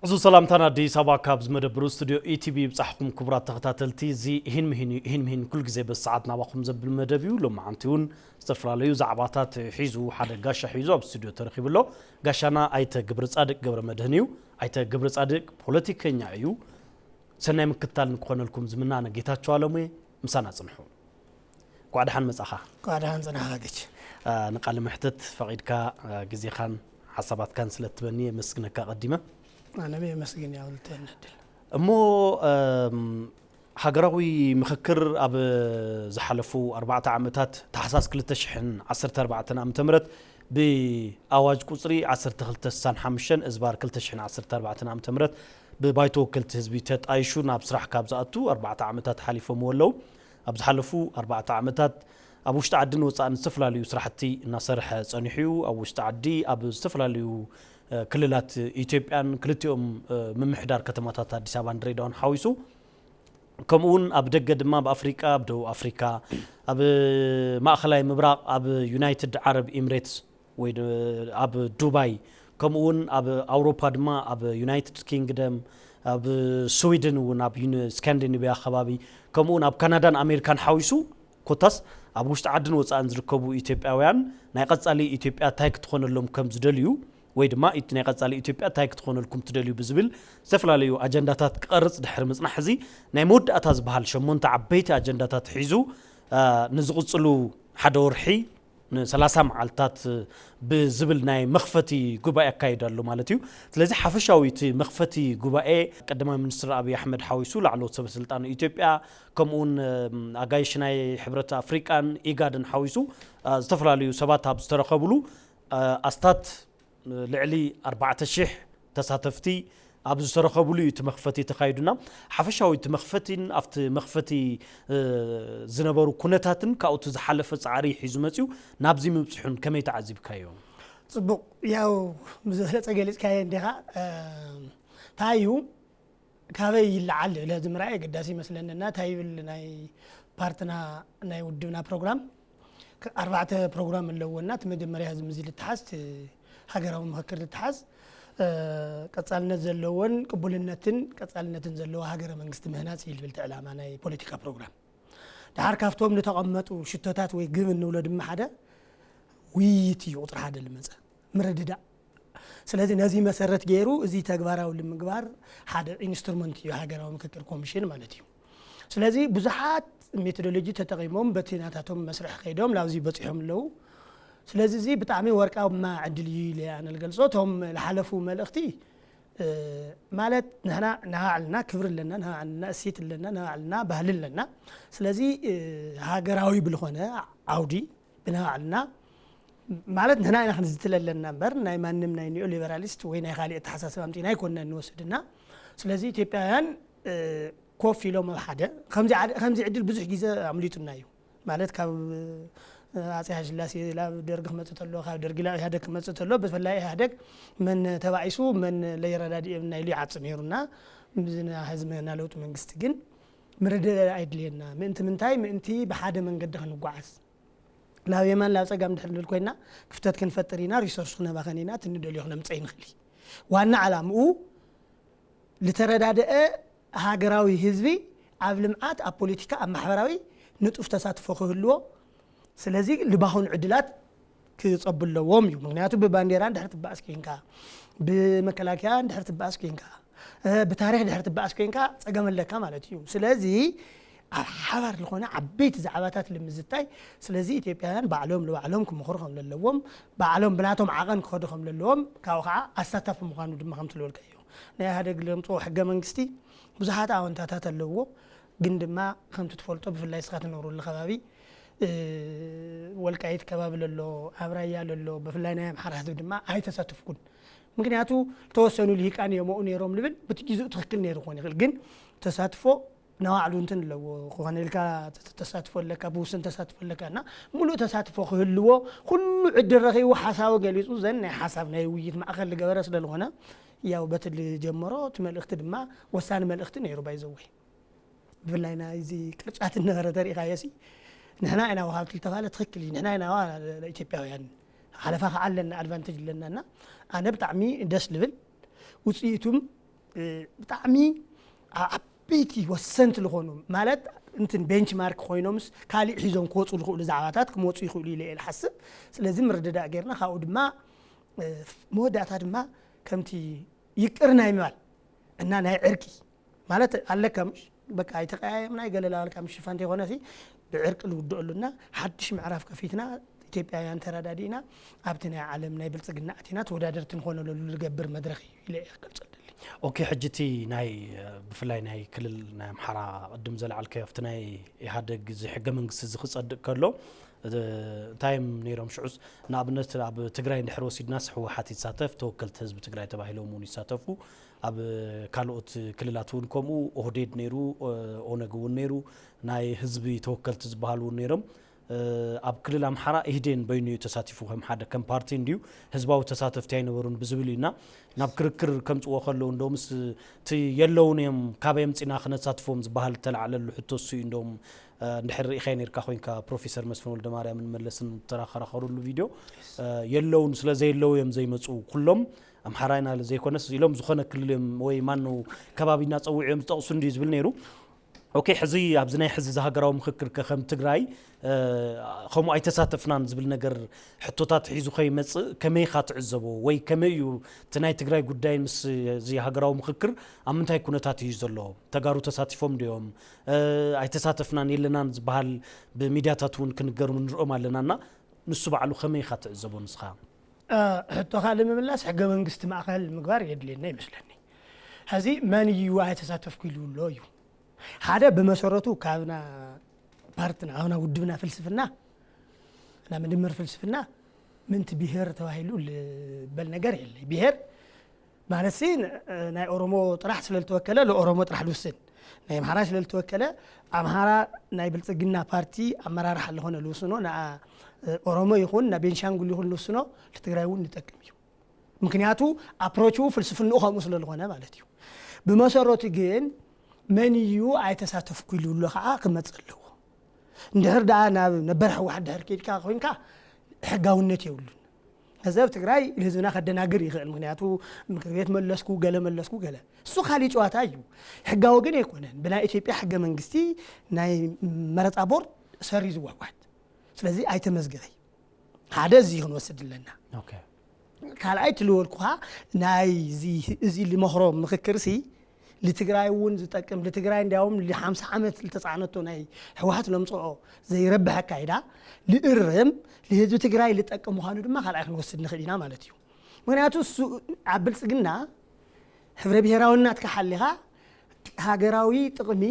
ሕዙ ሰላምታና ኣዲስ ኣበባ ካብ ዝመደብሩ ስቱዲዮ ኢቲቪ ይብጻሕኩም። ክቡራት ተኸታተልቲ፣ እዚ ይህን ምሂን እዩ። ይህን ምሂን ኩል ግዜ በዚ ሰዓት ናባኹም ዘብል መደብ እዩ። ሎማዓንቲ እውን ዝተፈላለዩ ዛዕባታት ሒዙ ሓደ ጋሻ ሒዙ ኣብ ስቱዲዮ ተረኺቡ ኣሎ። ጋሻና ኣይተ ግብረ ጻድቅ ገብረ መድህን እዩ። ኣይተ ግብረ ጻድቅ ፖለቲከኛ እዩ። ሰናይ ምክትታል ንክኾነልኩም ዝምነ ኣነ ጌታቸው ኣለሙ እየ። ምሳና ጽንሑ። እንኳዕ ደሓን መጻኻ። እንኳዕ ደሓን ጽናሕካ ገች። አ፣ ንቃለ መሕትት ፈቒድካ፣ አ፣ ግዜኻን ሓሳባትካን ስለ እትበኒ የመስግነካ ቀዲመ። ኣነ የመስግን ያው ልትበኒ ዕድል። እሞ፣ እም፣ ሃገራዊ ምኽክር ኣብ ዝሓለፉ ኣርባዕተ ዓመታት፣ ታሕሳስ ክልተ ሽሕን ዓሰርተ ኣርባዕተን ዓመተ ምህረት ብኣዋጅ ቁጽሪ ዓሰርተ ክልተ ስሳን ሓሙሽተን እዝባር ክልተ ሽሕን ዓሰርተ ኣርባዕተን ዓመተ ምህረት ብባይቶ ወከልቲ ህዝቢ ተጣይሹ ናብ ስራሕ ካብ ዝኣቱ ኣርባዕተ ዓመታት ሓሊፎምዎ ኣለዉ። ኣብ ዝሓለፉ ኣርባዕተ ዓመታት ኣብ ውሽጢ ዓድን ወጻእን ዝተፈላለዩ ስራሕቲ እናሰርሐ ጸኒሑ እዩ። ኣብ ውሽጢ ዓዲ ኣብ ዝተፈላለዩ፣ እ፣ ክልላት ኢትዮጵያን ክልቲኦም፣ እ፣ ምምሕዳር ከተማታት ኣዲስ ኣበባን ድሬዳዋን ሓዊሱ፣ ከምኡ እውን ኣብ ደገ ድማ ኣብ ኣፍሪቃ፣ ኣብ ደቡብ ኣፍሪካ፣ ኣብ ማእኸላይ ምብራቕ፣ ኣብ ዩናይትድ ዓረብ ኤምሬትስ ወይ ድ-፣ ኣብ ዱባይ፣ ከምኡ እውን ኣብ ኣውሮፓ ድማ ኣብ ዩናይትድ ኪንግደም፣ ኣብ ስዊድን እውን፣ ኣብ ዩኒ-፣ ስካንዲኔቪያ ከባቢ፣ ከምኡ እውን ኣብ ካናዳን ኣሜሪካን ሓዊሱ፣ ኮታስ ኣብ ውሽጢ ዓድን ወጻእን ዝርከቡ ኢትዮጵያውያን ናይ ቀጻሊ ኢትዮጵያ እንታይ ክትኾነሎም ከም ዝደልዩ፣ ወይ ድማ እቲ ናይ ቀጻሊ ኢትዮጵያ እንታይ ክትኾነልኩም ትደልዩ ብዝብል ዝተፈላለዩ ኣጀንዳታት ክቐርጽ ድሕሪ ምጽናሕ፣ እዚ ናይ መወዳእታ ዝበሃል ሸሞንተ ዓበይቲ ኣጀንዳታት ሒዙ፣ አ፣ ንዝቕጽሉ ሓደ ወርሒ ንሰላሳ መዓልታት ብዝብል ናይ መኽፈቲ ጉባኤ ኣካይዱ ኣሎ ማለት እዩ። ስለዚ ሓፈሻዊ እቲ መኽፈቲ ጉባኤ ቀዳማይ ሚኒስትር ኣብይ ኣሕመድ ሓዊሱ ላዕለዎት ሰበ ስልጣን ኢትዮጵያ፣ ከምኡውን፣ እም፣ ኣጋይሽ ናይ ሕብረት ኣፍሪቃን ኢጋድን ሓዊሱ፣ አ፣ ዝተፈላለዩ ሰባት ኣብ ዝተረኸብሉ፣ አ፣ ኣስታት ልዕሊ ኣርባዕተ ሽሕ ተሳተፍቲ ኣብ ዝተረኸብሉ እዩ እቲ መኽፈቲ ተኻይዱና። ሓፈሻዊ እቲ መኽፈቲን ኣብቲ መኽፈቲ፣ እ፣ ዝነበሩ ኩነታትን ካብኡ እቲ ዝሓለፈ ጻዕሪ ሒዙ መጺኡ ናብዚ ምብጽሑን ከመይ ተዓዚብካዮ? ጽቡቕ፣ ያው ብዝበለጸ ገሊጽካዮ እንዲኻ። እ፣ እንታይ እዩ፣ ካበይ ይለዓል ኢለ እዚ ምርኣይ ኣገዳሲ ይመስለኒ። እና እንታይ ይብል ናይ ፓርትና ናይ ውድብና ፕሮግራም፣ ከ-፣ ኣርባዕተ ፕሮግራም ኣለዎ። እና እቲ መጀመርያ ህዝቢ እዚ ልትሓዝ፣ እቲ ሃገራዊ ምኽክር ልትሓዝ፣ እ፣ ቀጻልነት ዘለዎን ቅቡልነትን ቀጻልነትን ዘለዎ ሃገረ መንግስቲ ምህናጽ እዩ ዝብል እቲ ዕላማ ናይ ፖለቲካ ፕሮግራም። ደሓር ካብቶም ዝተቐመጡ ሽቶታት ወይ ግብ እንብሎ ድማ ሓደ ውይይት እዩ ቁጽሪ ሓደ ልመጸ፣ ምርድዳእ። ስለዚ ነዚ መሰረት ገይሩ እዚ ተግባራዊ ንምግባር ሓደ ኢንስትሩመንት እዩ ሃገራዊ ምክክር ኮሚሽን ማለት እዩ። ስለዚ ብዙሓት ሜቶዶሎጂ ተጠቒሞም በቲ ናታቶም መስርሕ ከይዶም ናብዚ በጺሖም ኣለዉ። ስለዚ እዚ ብጣዕሚ ወርቃማ ዕድል እዩ ኢለ ኣነ ዝገልጾ። እቶም ዝሓለፉ መልእኽቲ፣ እ፣ ማለት ንሕና ንባዕልና ክብሪ ኣለና፣ ንባዕልና እሴት ኣለና፣ ንባዕልና ባህሊ ኣለና። ስለዚ፣ እ፣ ሃገራዊ ብልኾነ ዓውዲ ብንባዕልና ማለት ንሕና ኢና ክንዝትል ኣለና እምበር ናይ ማንም ናይ ኒዮ ሊበራሊስት ወይ ናይ ካልእ ኣተሓሳስባ ኣምጺእና ኣይኮንና እንወስድና። ስለዚ ኢትዮጵያውያን፣ እ፣ ኮፍ ኢሎም ኣብ ሓደ ከምዚ ዓድ-፣ ከምዚ ዕድል ብዙሕ ግዜ ኣምሊጡና እዩ። ማለት ካብ፣ እ፣ ኣጼ ሃይለስላሴ ናብ ደርጊ ክመጽእ ተሎ፣ ካብ ደርጊ ናብ ኢህኣደግ ክመጽእ ተሎ፣ ብፍላይ ኢህኣደግ መን ተባኢሱ መን ለይረዳድኤና ኢሉ ይዓጽ ነይሩና። እዚ ናይ ሕዚ ናይ ለውጢ መንግስቲ ግን ምርድዳእ ኣየድልየና። ምእንቲ ምንታይ? ምእንቲ ብሓደ መንገዲ ክንጓዓዝ። ናብ የማን ናብ ጸጋም ድሕር ንብል ኮይና ክፍተት ክንፈጥር ኢና፣ ሪሶርስ ክነባኸን ኢና፣ እቲ ንደልዮ ክነምጽእ ኣይንኽእል። ዋና ዓላምኡ ዝተረዳደአ ሃገራዊ ህዝቢ ኣብ ልምዓት፣ ኣብ ፖለቲካ፣ ኣብ ማሕበራዊ ንጡፍ ተሳትፎ ክህልዎ። ስለዚ ልባኹን ዕድላት ክጸቡ ኣለዎም እዩ። ምክንያቱ ብባንዴራ እንድሕር ትበኣስ ኮይንካ፣ ብመከላከያ እንድሕር ትበኣስ ኮይንካ፣ እ፣ ብታሪኽ ድሕር ትበኣስ ኮይንካ ጸገም ኣለካ ማለት እዩ። ስለዚ ኣብ ሓባር ዝኾነ ዓበይቲ ዛዕባታት ልምዝታይ፣ ስለዚ ኢትዮጵያውያን ባዕሎም ንባዕሎም ክምኽሩ ከም ዘለዎም፣ ባዕሎም ብናቶም ዓቐን ክኸዱ ከም ዘለዎም፣ ካብኡ ከዓ ኣሳታፊ ምዃኑ ድማ ከምቲ ዝበልካዮ ናይ ኢህኣደግ ለምፅኦ ሕገ መንግስቲ ብዙሓት ኣወንታታት ኣለዎ። ግን ድማ ከምቲ ትፈልጦ ብፍላይ ንስኻ ትነብረሉ ከባቢ፣ እ፣ ወልቃይት ከባቢ ለሎ፣ ኣብ ራያ ለሎ፣ ብፍላይ ናይ ኣምሓራ ህዝቢ ድማ ኣይተሳተፍኩን። ምክንያቱ ዝተወሰኑ ልሂቃን እዮም ኣብኡ ነይሮም ልብል፣ በቲ ግዜኡ ትኽክል ነይሩ ክኾን ይኽእል። ግን ተሳትፎ ንባዕሉ እንትን ኣለዎ። ክኾነ ኢልካ ተ-፣ ተሳትፎ ኣለካ፣ ብውሱን ተሳትፎ ኣለካ እና ምሉእ ተሳትፎ ክህልዎ ኩሉ ዕድል ረኺቡ ሓሳቡ ገሊጹ ዘን ናይ ሓሳብ ናይ ውይይት ማእከል ዝገበረ ስለ ዝኾነ ያው በቲ ዝጀመሮ እቲ መልእኽቲ ድማ ወሳኒ መልእኽቲ ነይሩ ባይዘወይ። ብፍላይ ናይዚ ቅርጫት እናበረ ተሪእኻዮ ሲ ንሕና ኢና ወሃብቲ ዝተባህለ ትኽክል እዩ። ንሕና ኢና ዋ ኢትዮጵያውያን ሓለፋ ከዓ ኣለና፣ ኣድቫንቴጅ ኣለና እና ኣነ ብጣዕሚ ደስ ልብል ውፅኢቱም ብጣዕሚ ዓበይቲ ወሰንቲ ዝኾኑ ማለት እንትን ቤንችማርክ ኮይኖምስ ካሊእ ሒዞም ክወፁ ዝኽእሉ ዛዕባታት ክመፁ ይኽእሉ ኢለ እየ ዝሓስብ። ስለዚ ምርድዳእ ጌርና ካብኡ ድማ መወዳእታ ድማ ከምቲ ይቅር ናይ ምባል እና ናይ ዕርቂ ማለት ኣለካ ምሽ በቃ ኣይተቀያየምና ይገለላልካ ምሽ ሽፋን ተይኮነ ብዕርቂ ዝውድእሉና ሓድሽ ምዕራፍ ከፊትና ኢትዮጵያውያን ተረዳዲእና ኣብቲ ናይ ዓለም ናይ ብልፅግና ኣቲና ተወዳደርቲ ንኾነሉ ዝገብር መድረኽ እዩ ኢለ እየ ክገልፀሉ። ኦኬ፣ ሕጂ እቲ ናይ ብፍላይ ናይ ክልል ናይ ኣምሓራ ቅድም ዘለዓልካዮ ኣብቲ ናይ ኢህኣደግ እዚ ሕገ መንግስቲ እዚ ክፀድቅ ከሎ እንታይ እዮም ነይሮም ሽዑስ? ንኣብነት ኣብ ትግራይ እንድሕር ወሲድናስ ህወሓት ይሳተፍ፣ ተወከልቲ ህዝቢ ትግራይ ተባሂሎም እውን ይሳተፉ። ኣብ ካልኦት ክልላት እውን ከምኡ ኦህዴድ ነይሩ፣ ኦነግ እውን ነይሩ፣ ናይ ህዝቢ ተወከልቲ ዝበሃሉ እውን ነይሮም። ኣብ ክልል ኣምሓራ ኢህዴን በይኑ እዩ ተሳቲፉ ከም ሓደ ከም ፓርቲ እንድዩ ህዝባዊ ተሳተፍቲ ኣይነበሩን ብዝብል እዩ እና ናብ ክርክር ከምፅዎ ከለዉ እንደውምስ እቲ የለውን እዮም ካበይ ኣምፂና ክነሳትፎም ዝበሃል ዝተላዕለሉ ሕቶ እሱ እዩ። እንደውም እንድሕር ርኢኻዮ ነርካ ኮይንካ ፕሮፌሰር መስፍን ወልደማርያምን መለስን ተራኸራኸሩሉ ቪድዮ የለውን ስለ ዘየለዉ እዮም ዘይመፁ ኩሎም ኣምሓራይና ዘይኮነስ ኢሎም ዝኾነ ክልል እዮም ወይ ማኑ ከባቢና ፀዊዑ እዮም ዝጠቕሱ እንድዩ ዝብል ነይሩ። ኦኬ፣ ሕዚ ኣብዚ ናይ ሕዚ ሃገራዊ ምክክር ከ ከም ትግራይ ከምኡ ኣይተሳተፍናን ዝብል ነገር ሕቶታት ሒዙ ከይመፅእ ከመይ ኢኻ ትዕዘቦ? ወይ ከመይ እዩ እቲ ናይ ትግራይ ጉዳይ ምስ እዚ ሃገራዊ ምክክር ኣብ ምንታይ ኩነታት እዩ ዘሎ? ተጋሩ ተሳቲፎም ድዮም? ኣይተሳተፍናን የለናን ዝበሃል ብሚድያታት እውን ክንገሩ ንርኦም ኣለና እና ንሱ ባዕሉ ከመይ ኢኻ ትዕዘቦ ንስኻ? ሕቶኻ ንምምላስ ሕገ መንግስቲ ማእኸል ምግባር የድልየና ይመስለኒ። ሕዚ መን እዩ ኣይተሳተፍኩ ኢሉ ኣሎ እዩ ሓደ ብመሰረቱ ካብና ፓርትና ኣብና ውድብና ፍልስፍና እና ምድምር ፍልስፍና ምንቲ ብሄር ተባሂሉ ዝበል ነገር የለ። ብሄር ማለት ሲ ናይ ኦሮሞ ጥራሕ ስለልተወከለ ለኦሮሞ ጥራሕ ልውስን ናይ ኣምሓራ ስለልተወከለ ኣምሓራ ናይ ብልፅግና ፓርቲ ኣመራርሓ ለኾነ ልውስኖ ንኣ ኦሮሞ ይኹን ና ቤንሻንጉል ይኹን ልውስኖ ልትግራይ እውን ንጠቅም እዩ። ምክንያቱ ኣፕሮቹ ፍልስፍንኡ ከምኡ ስለዝኾነ ማለት እዩ። ብመሰረቱ ግን መን እዩ ኣይተሳተፍኩ ኢሉ ኣሎ ከዓ ክመፅ ኣለዎ። እንድሕር ደኣ ናብ ነበር ሕወሓት ድሕር ከይድካ ኮይንካ ሕጋውነት የብሉን። ነዚ ኣብ ትግራይ ንህዝብና ከደናግር ይኽእል። ምክንያቱ ምክር ቤት መለስኩ ገለ መለስኩ ገለ እሱ ካሊእ ጨዋታ እዩ። ሕጋዊ ግን ኣይኮነን። ብናይ ኢትዮጵያ ሕገ መንግስቲ ናይ መረፃ ቦርድ ሰሪዝዎ ሕወሓት። ስለዚ ኣይተመዝገበይ ሓደ እዚ ክንወስድ ኣለና። ካልኣይ ትልበልኩኻ ናይ እዚ ልመኽሮ ምክክር ሲ ልትግራይ እውን ዝጠቅም ልትግራይ እንዲያውም ልሓምሳ ዓመት ልተፃዕነቶ ናይ ህወሓት ለምፅኦ ዘይረብሕ ኣካይዳ ልእርም ልህዝቢ ትግራይ ልጠቅም ምዃኑ ድማ ካልኣይ ክንወስድ ንኽእል ኢና ማለት እዩ። ምክንያቱ እሱ ኣብ ብልፅግና ሕብረ ብሄራውነት ክሓሊኻ ሃገራዊ ጥቕሚ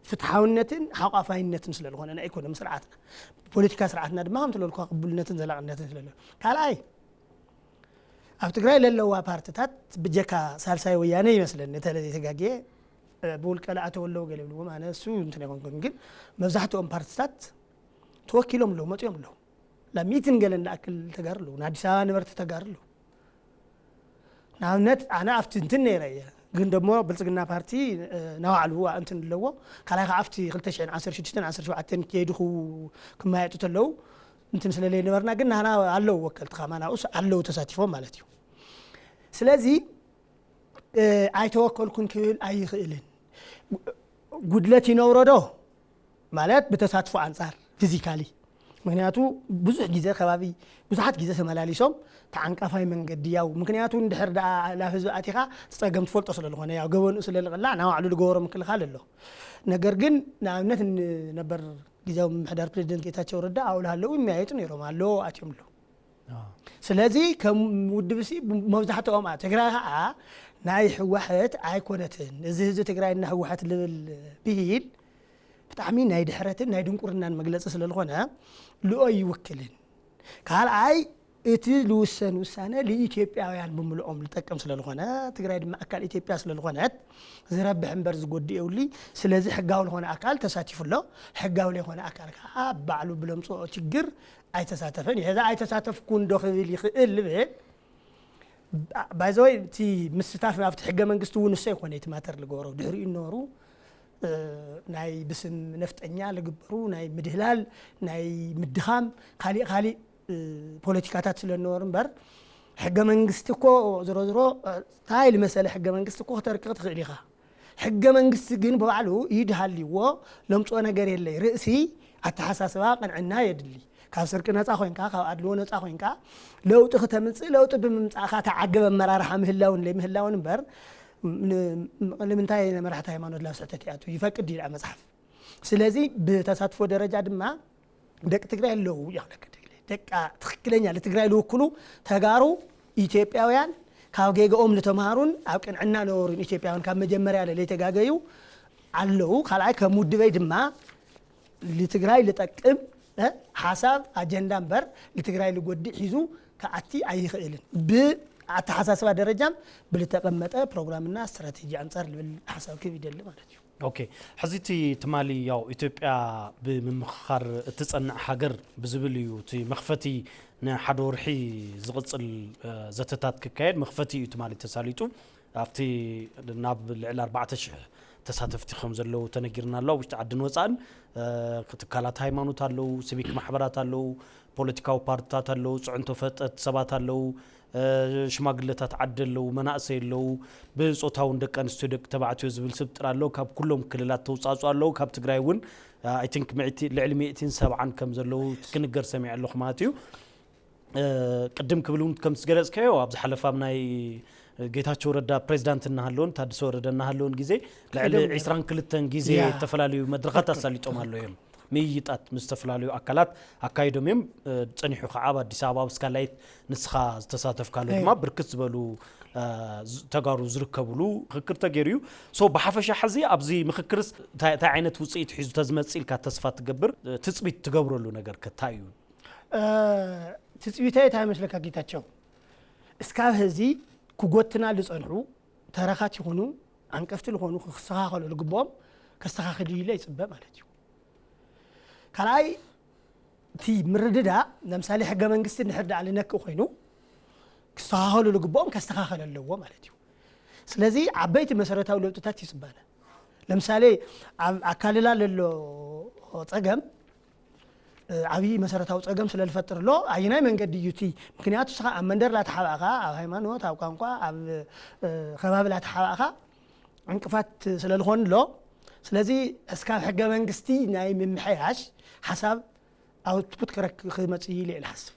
ፍትሓውነትን ሓቋፋይነትን ስለ ዝኾነ ናይ ኢኮኖሚ ስርዓትና ፖለቲካ ስርዓትና ድማ ከም ትለልኳ ቅቡልነትን ዘላቕነትን ስለ ካልኣይ ኣብ ትግራይ ለለዋ ፓርትታት ብጀካ ሳልሳይ ወያነ ይመስለኒ እተ ዘይተጋግየ ብውልቀ ለኣተው ኣለዉ ገለ ይብልዎም ኣነ እሱ እንትን ኣይኮንኩን ግን መብዛሕትኦም ፓርትታት ተወኪሎም ኣለዉ መፅኦም ኣለዉ ላሚትን ገለ እንዳኣክል ተጋሩ ኣለዉ ንኣዲስ ኣበባ ነበርቲ ተጋሩ ኣለዉ ንኣብነት ኣነ ኣብቲ እንትን ነይረ እየ ግን ደሞ ብልፅግና ፓርቲ ናባዕሉ እንትን ኣለዎ ካልኣይ ከዓ ኣብቲ ክልተ ሽሕን ዓሰርተ ሽዱሽተን ዓሰርተ ሸውዓተን ከይድኹ ክመያየጡ ተለዉ እንትን ስለለይ ነበርና ግን ናህና ኣለዉ ወከልቲ ከማን ኣብኡስ ኣለዉ ተሳቲፎም ማለት እዩ ስለዚ ኣይተወከልኩን ክብል ኣይኽእልን ጉድለት ይነብሮ ዶ ማለት ብተሳትፎ ኣንፃር ፊዚካሊ ምክንያቱ ብዙሕ ግዜ ከባቢ ብዙሓት ግዜ ተመላሊሶም ተዓንቃፋይ መንገዲ ያው ምክንያቱ እንድሕር ደኣ ናብ ህዝቢ ኣቲኻ ፀገም ትፈልጦ ስለ ዝኾነ ያው ገበንኡ ስለ ልቕላዕ ናብ ባዕሉ ዝገበሮ ምክልኻል ኣሎ ነገር ግን ንኣብነት ነበር ግዜያዊ ምምሕዳር ፕሬዚደንት ጌታቸው ረዳ ኣብኡ ዝሃለዉ ይመያየጡ ነይሮም ኣሎ ኣትዮም ኣሎ ስለዚ ከም ውድብ ሲ መብዛሕትኦም ትግራይ ከዓ ናይ ህወሓት ኣይኮነትን እዚ ህዝቢ ትግራይ እና ህወሓት ልብል ብሂል ብጣዕሚ ናይ ድሕረትን ናይ ድንቁርናን መግለፂ ስለዝኾነ ልኦ ይውክልን ካልኣይ እቲ ልውሰን ውሳነ ልኢትዮጵያውያን ብምልኦም ልጠቅም ስለዝኾነ ትግራይ ድማ ኣካል ኢትዮጵያ ስለዝኾነት ዝረብሕ እምበር ዝጎድእ የብሉ ስለዚ ሕጋዊ ዝኾነ ኣካል ተሳቲፉ ኣሎ ሕጋዊ ለይኮነ ኣካል ከዓ ባዕሉ ብለምፅኦ ችግር ኣይተሳተፈን እዩ ሕዚ ኣይተሳተፍኩ እንዶ ክብል ይኽእል ልብል ባይዘወይ እቲ ምስታፍ ኣብቲ ሕገ መንግስቲ እውን እሱ ኣይኮነ እቲ ማተር ልገብሮ ድሕሪኡ ነበሩ ናይ ብስም ነፍጠኛ ልግበሩ ናይ ምድህላል ናይ ምድኻም ካሊእ ካሊእ ፖለቲካታት ስለነበሩ እምበር ሕገ መንግስቲ እኮ ዝሮ ዝሮ እንታይ ልመሰለ ሕገ መንግስቲ እኮ ክተርቅቕ ትኽእል ኢኻ። ሕገ መንግስቲ ግን ብባዕሉ ኢድ ሃልይዎ ለምፅኦ ነገር የለይ። ርእሲ ኣተሓሳስባ ቅንዕና የድሊ። ካብ ስርቂ ነፃ ኮይንካ፣ ካብ ኣድልዎ ነፃ ኮይንካ ለውጢ ክተምፅእ፣ ለውጢ ብምምፃእካ ተዓገብ ኣመራርሓ ምህላውን ለይምህላውን እምበር፣ ን- ንምንታይ መራሕቲ ሃይማኖት ላብ ስሕተት ይኣቱ ይፈቅድ ይልዓ መፅሓፍ። ስለዚ ብተሳትፎ ደረጃ ድማ ደቂ ትግራይ ኣለዉ ይኽለከ ደቃ ትኽክለኛ ለትግራይ ልውክሉ ተጋሩ ኢትዮጵያውያን ካብ ጌጋኦም ልተምሃሩን ኣብ ቅንዕና ነበሩን ኢትዮጵያውያን ካብ መጀመርያ ለይተጋገዩ ኣለዉ። ካልኣይ ከም ውድበይ ድማ ልትግራይ ልጠቅም እ፣ ሓሳብ ኣጀንዳ እምበር ልትግራይ ልጎድእ ሒዙ ክኣቲ ኣይኽእልን። ብኣተሓሳስባ ደረጃም ብልተቀመጠ ፕሮግራምና ስትራቴጂ ኣንጻር ልብል ሓሳብ ክብ ይደሊ ማለት እዩ። ኦኬ፣ ሕዚ እቲ ትማሊ ያው ኢትዮጵያ ብምምኽኻር እትጸንዕ ሃገር ብዝብል እዩ እቲ መኽፈቲ ንሓደ ወርሒ ዝቕጽል እ፣ ዘተታት ክካየድ መኽፈቲ እዩ ትማሊ ተሳሊጡ። ኣብቲ ናብ ልዕሊ ኣርባዕተ ሽሕ ተሳተፍቲ ከም ዘለዉ ተነጊርና ኣሎ። ኣብ ውሽጢ ዓድን ወጻእን እ፣ ትካላት ሃይማኖት ኣለዉ፣ ሲቪክ ማሕበራት ኣለዉ፣ ፖለቲካዊ ፓርትታት ኣለዉ፣ ጽዕንቶ ፈጠት ሰባት ኣለዉ፣ እ፣ ሽማግለታት ዓዲ ኣለዉ፣ መናእሰይ ኣለዉ፣ ብጾታውን ደቂ ኣንስትዮ ደቂ ተባዕትዮ ዝብል ስብጥር ኣሎ። ካብ ኩሎም ክልላት ተውጻጹ ኣለዉ። ካብ ትግራይ እውን ኣይ ቲንክ ልዕሊ ሚእትን ሰብዓን ከም ዘለዉ ክንገር ሰሚዐ ኣለኹ ማለት እዩ። እ፣ ቅድም ክብል እውን ከም ዝገለጽካዮ ኣብ ዝሓለፈ ኣብ ናይ ጌታቸው ረዳ ፕሬዚዳንት እናሃለውን ታደሰ ወረደ እናሃለውን ግዜ ልዕሊ ከይዶም ነይሮም። ዒስራን ክልተን ግዜ ያ። ዝተፈላለዩ መድረኻት ኣሳሊጦም ኣሎ እዮም። ምይይጣት ምስ ዝተፈላለዩ ኣካላት ኣካይዶም እዮም። እ፣ ጸኒሑ ከዓ ኣብ ኣዲስ ኣበባ ኣብ ስካላይት ንስኻ ዝተሳተፍካሉ እይ። ድማ ብርክት ዝበሉ እ፣ ዝ- ተጋሩ ዝርከብሉ ምክክር ተገይሩ እዩ። ሶ ብሓፈሻ ሕዚ ኣብዚ ምክክርስ እንታይ እንታይ ዓይነት ውፅኢት ሒዙ ተዝመፅእ ኢልካ ተስፋ ትገብር? እ፣ ትፅቢት ትገብረሉ ነገር ከ እንታይ እዩ? እ፣ ትጽቢተይ እንታይ ይመስለካ ጌታቸው? እስካብ ሕዚ ክጎትና ዝጸንሑ ተረኻት ይኹኑ ዓንቀፍቲ ዝኾኑ ክስተኻኸሉ ዝግብኦም ከስተኻኽል ኢለ ይጽበ ማለት እዩ። ካልኣይ እቲ ምርድዳእ ለምሳሌ ሕገ መንግስቲ እንድሕር ደኣ ልነክእ ኮይኑ ክስተኻኸሉ ዝግብኦም ከስተኻኸል ኣለዎ ማለት እዩ። ስለዚ ዓበይቲ መሰረታዊ ለውጥታት ይጽበና። ለምሳሌ ኣብ ኣካልላ ለሎ ጸገም እ፣ ዓብዪ መሰረታዊ ጸገም ስለ ዝፈጥር ኣሎ። ኣየናይ መንገዲ እዩ እቲ? ምክንያቱ ንስኻ ኣብ መንደር ላተሓባእኻ፣ ኣብ ሃይማኖት፣ ኣብ ቋንቋ፣ ኣብ እ፣ ከባቢ ላተሓባእኻ ዕንቅፋት ስለ ዝኾን ኣሎ። ስለዚ እስካብ ሕገ መንግስቲ ናይ ምምሕያሽ ሓሳብ ኣውትፑት ክረክ ክመጽእ ኢለ ኢለ ሓስብ።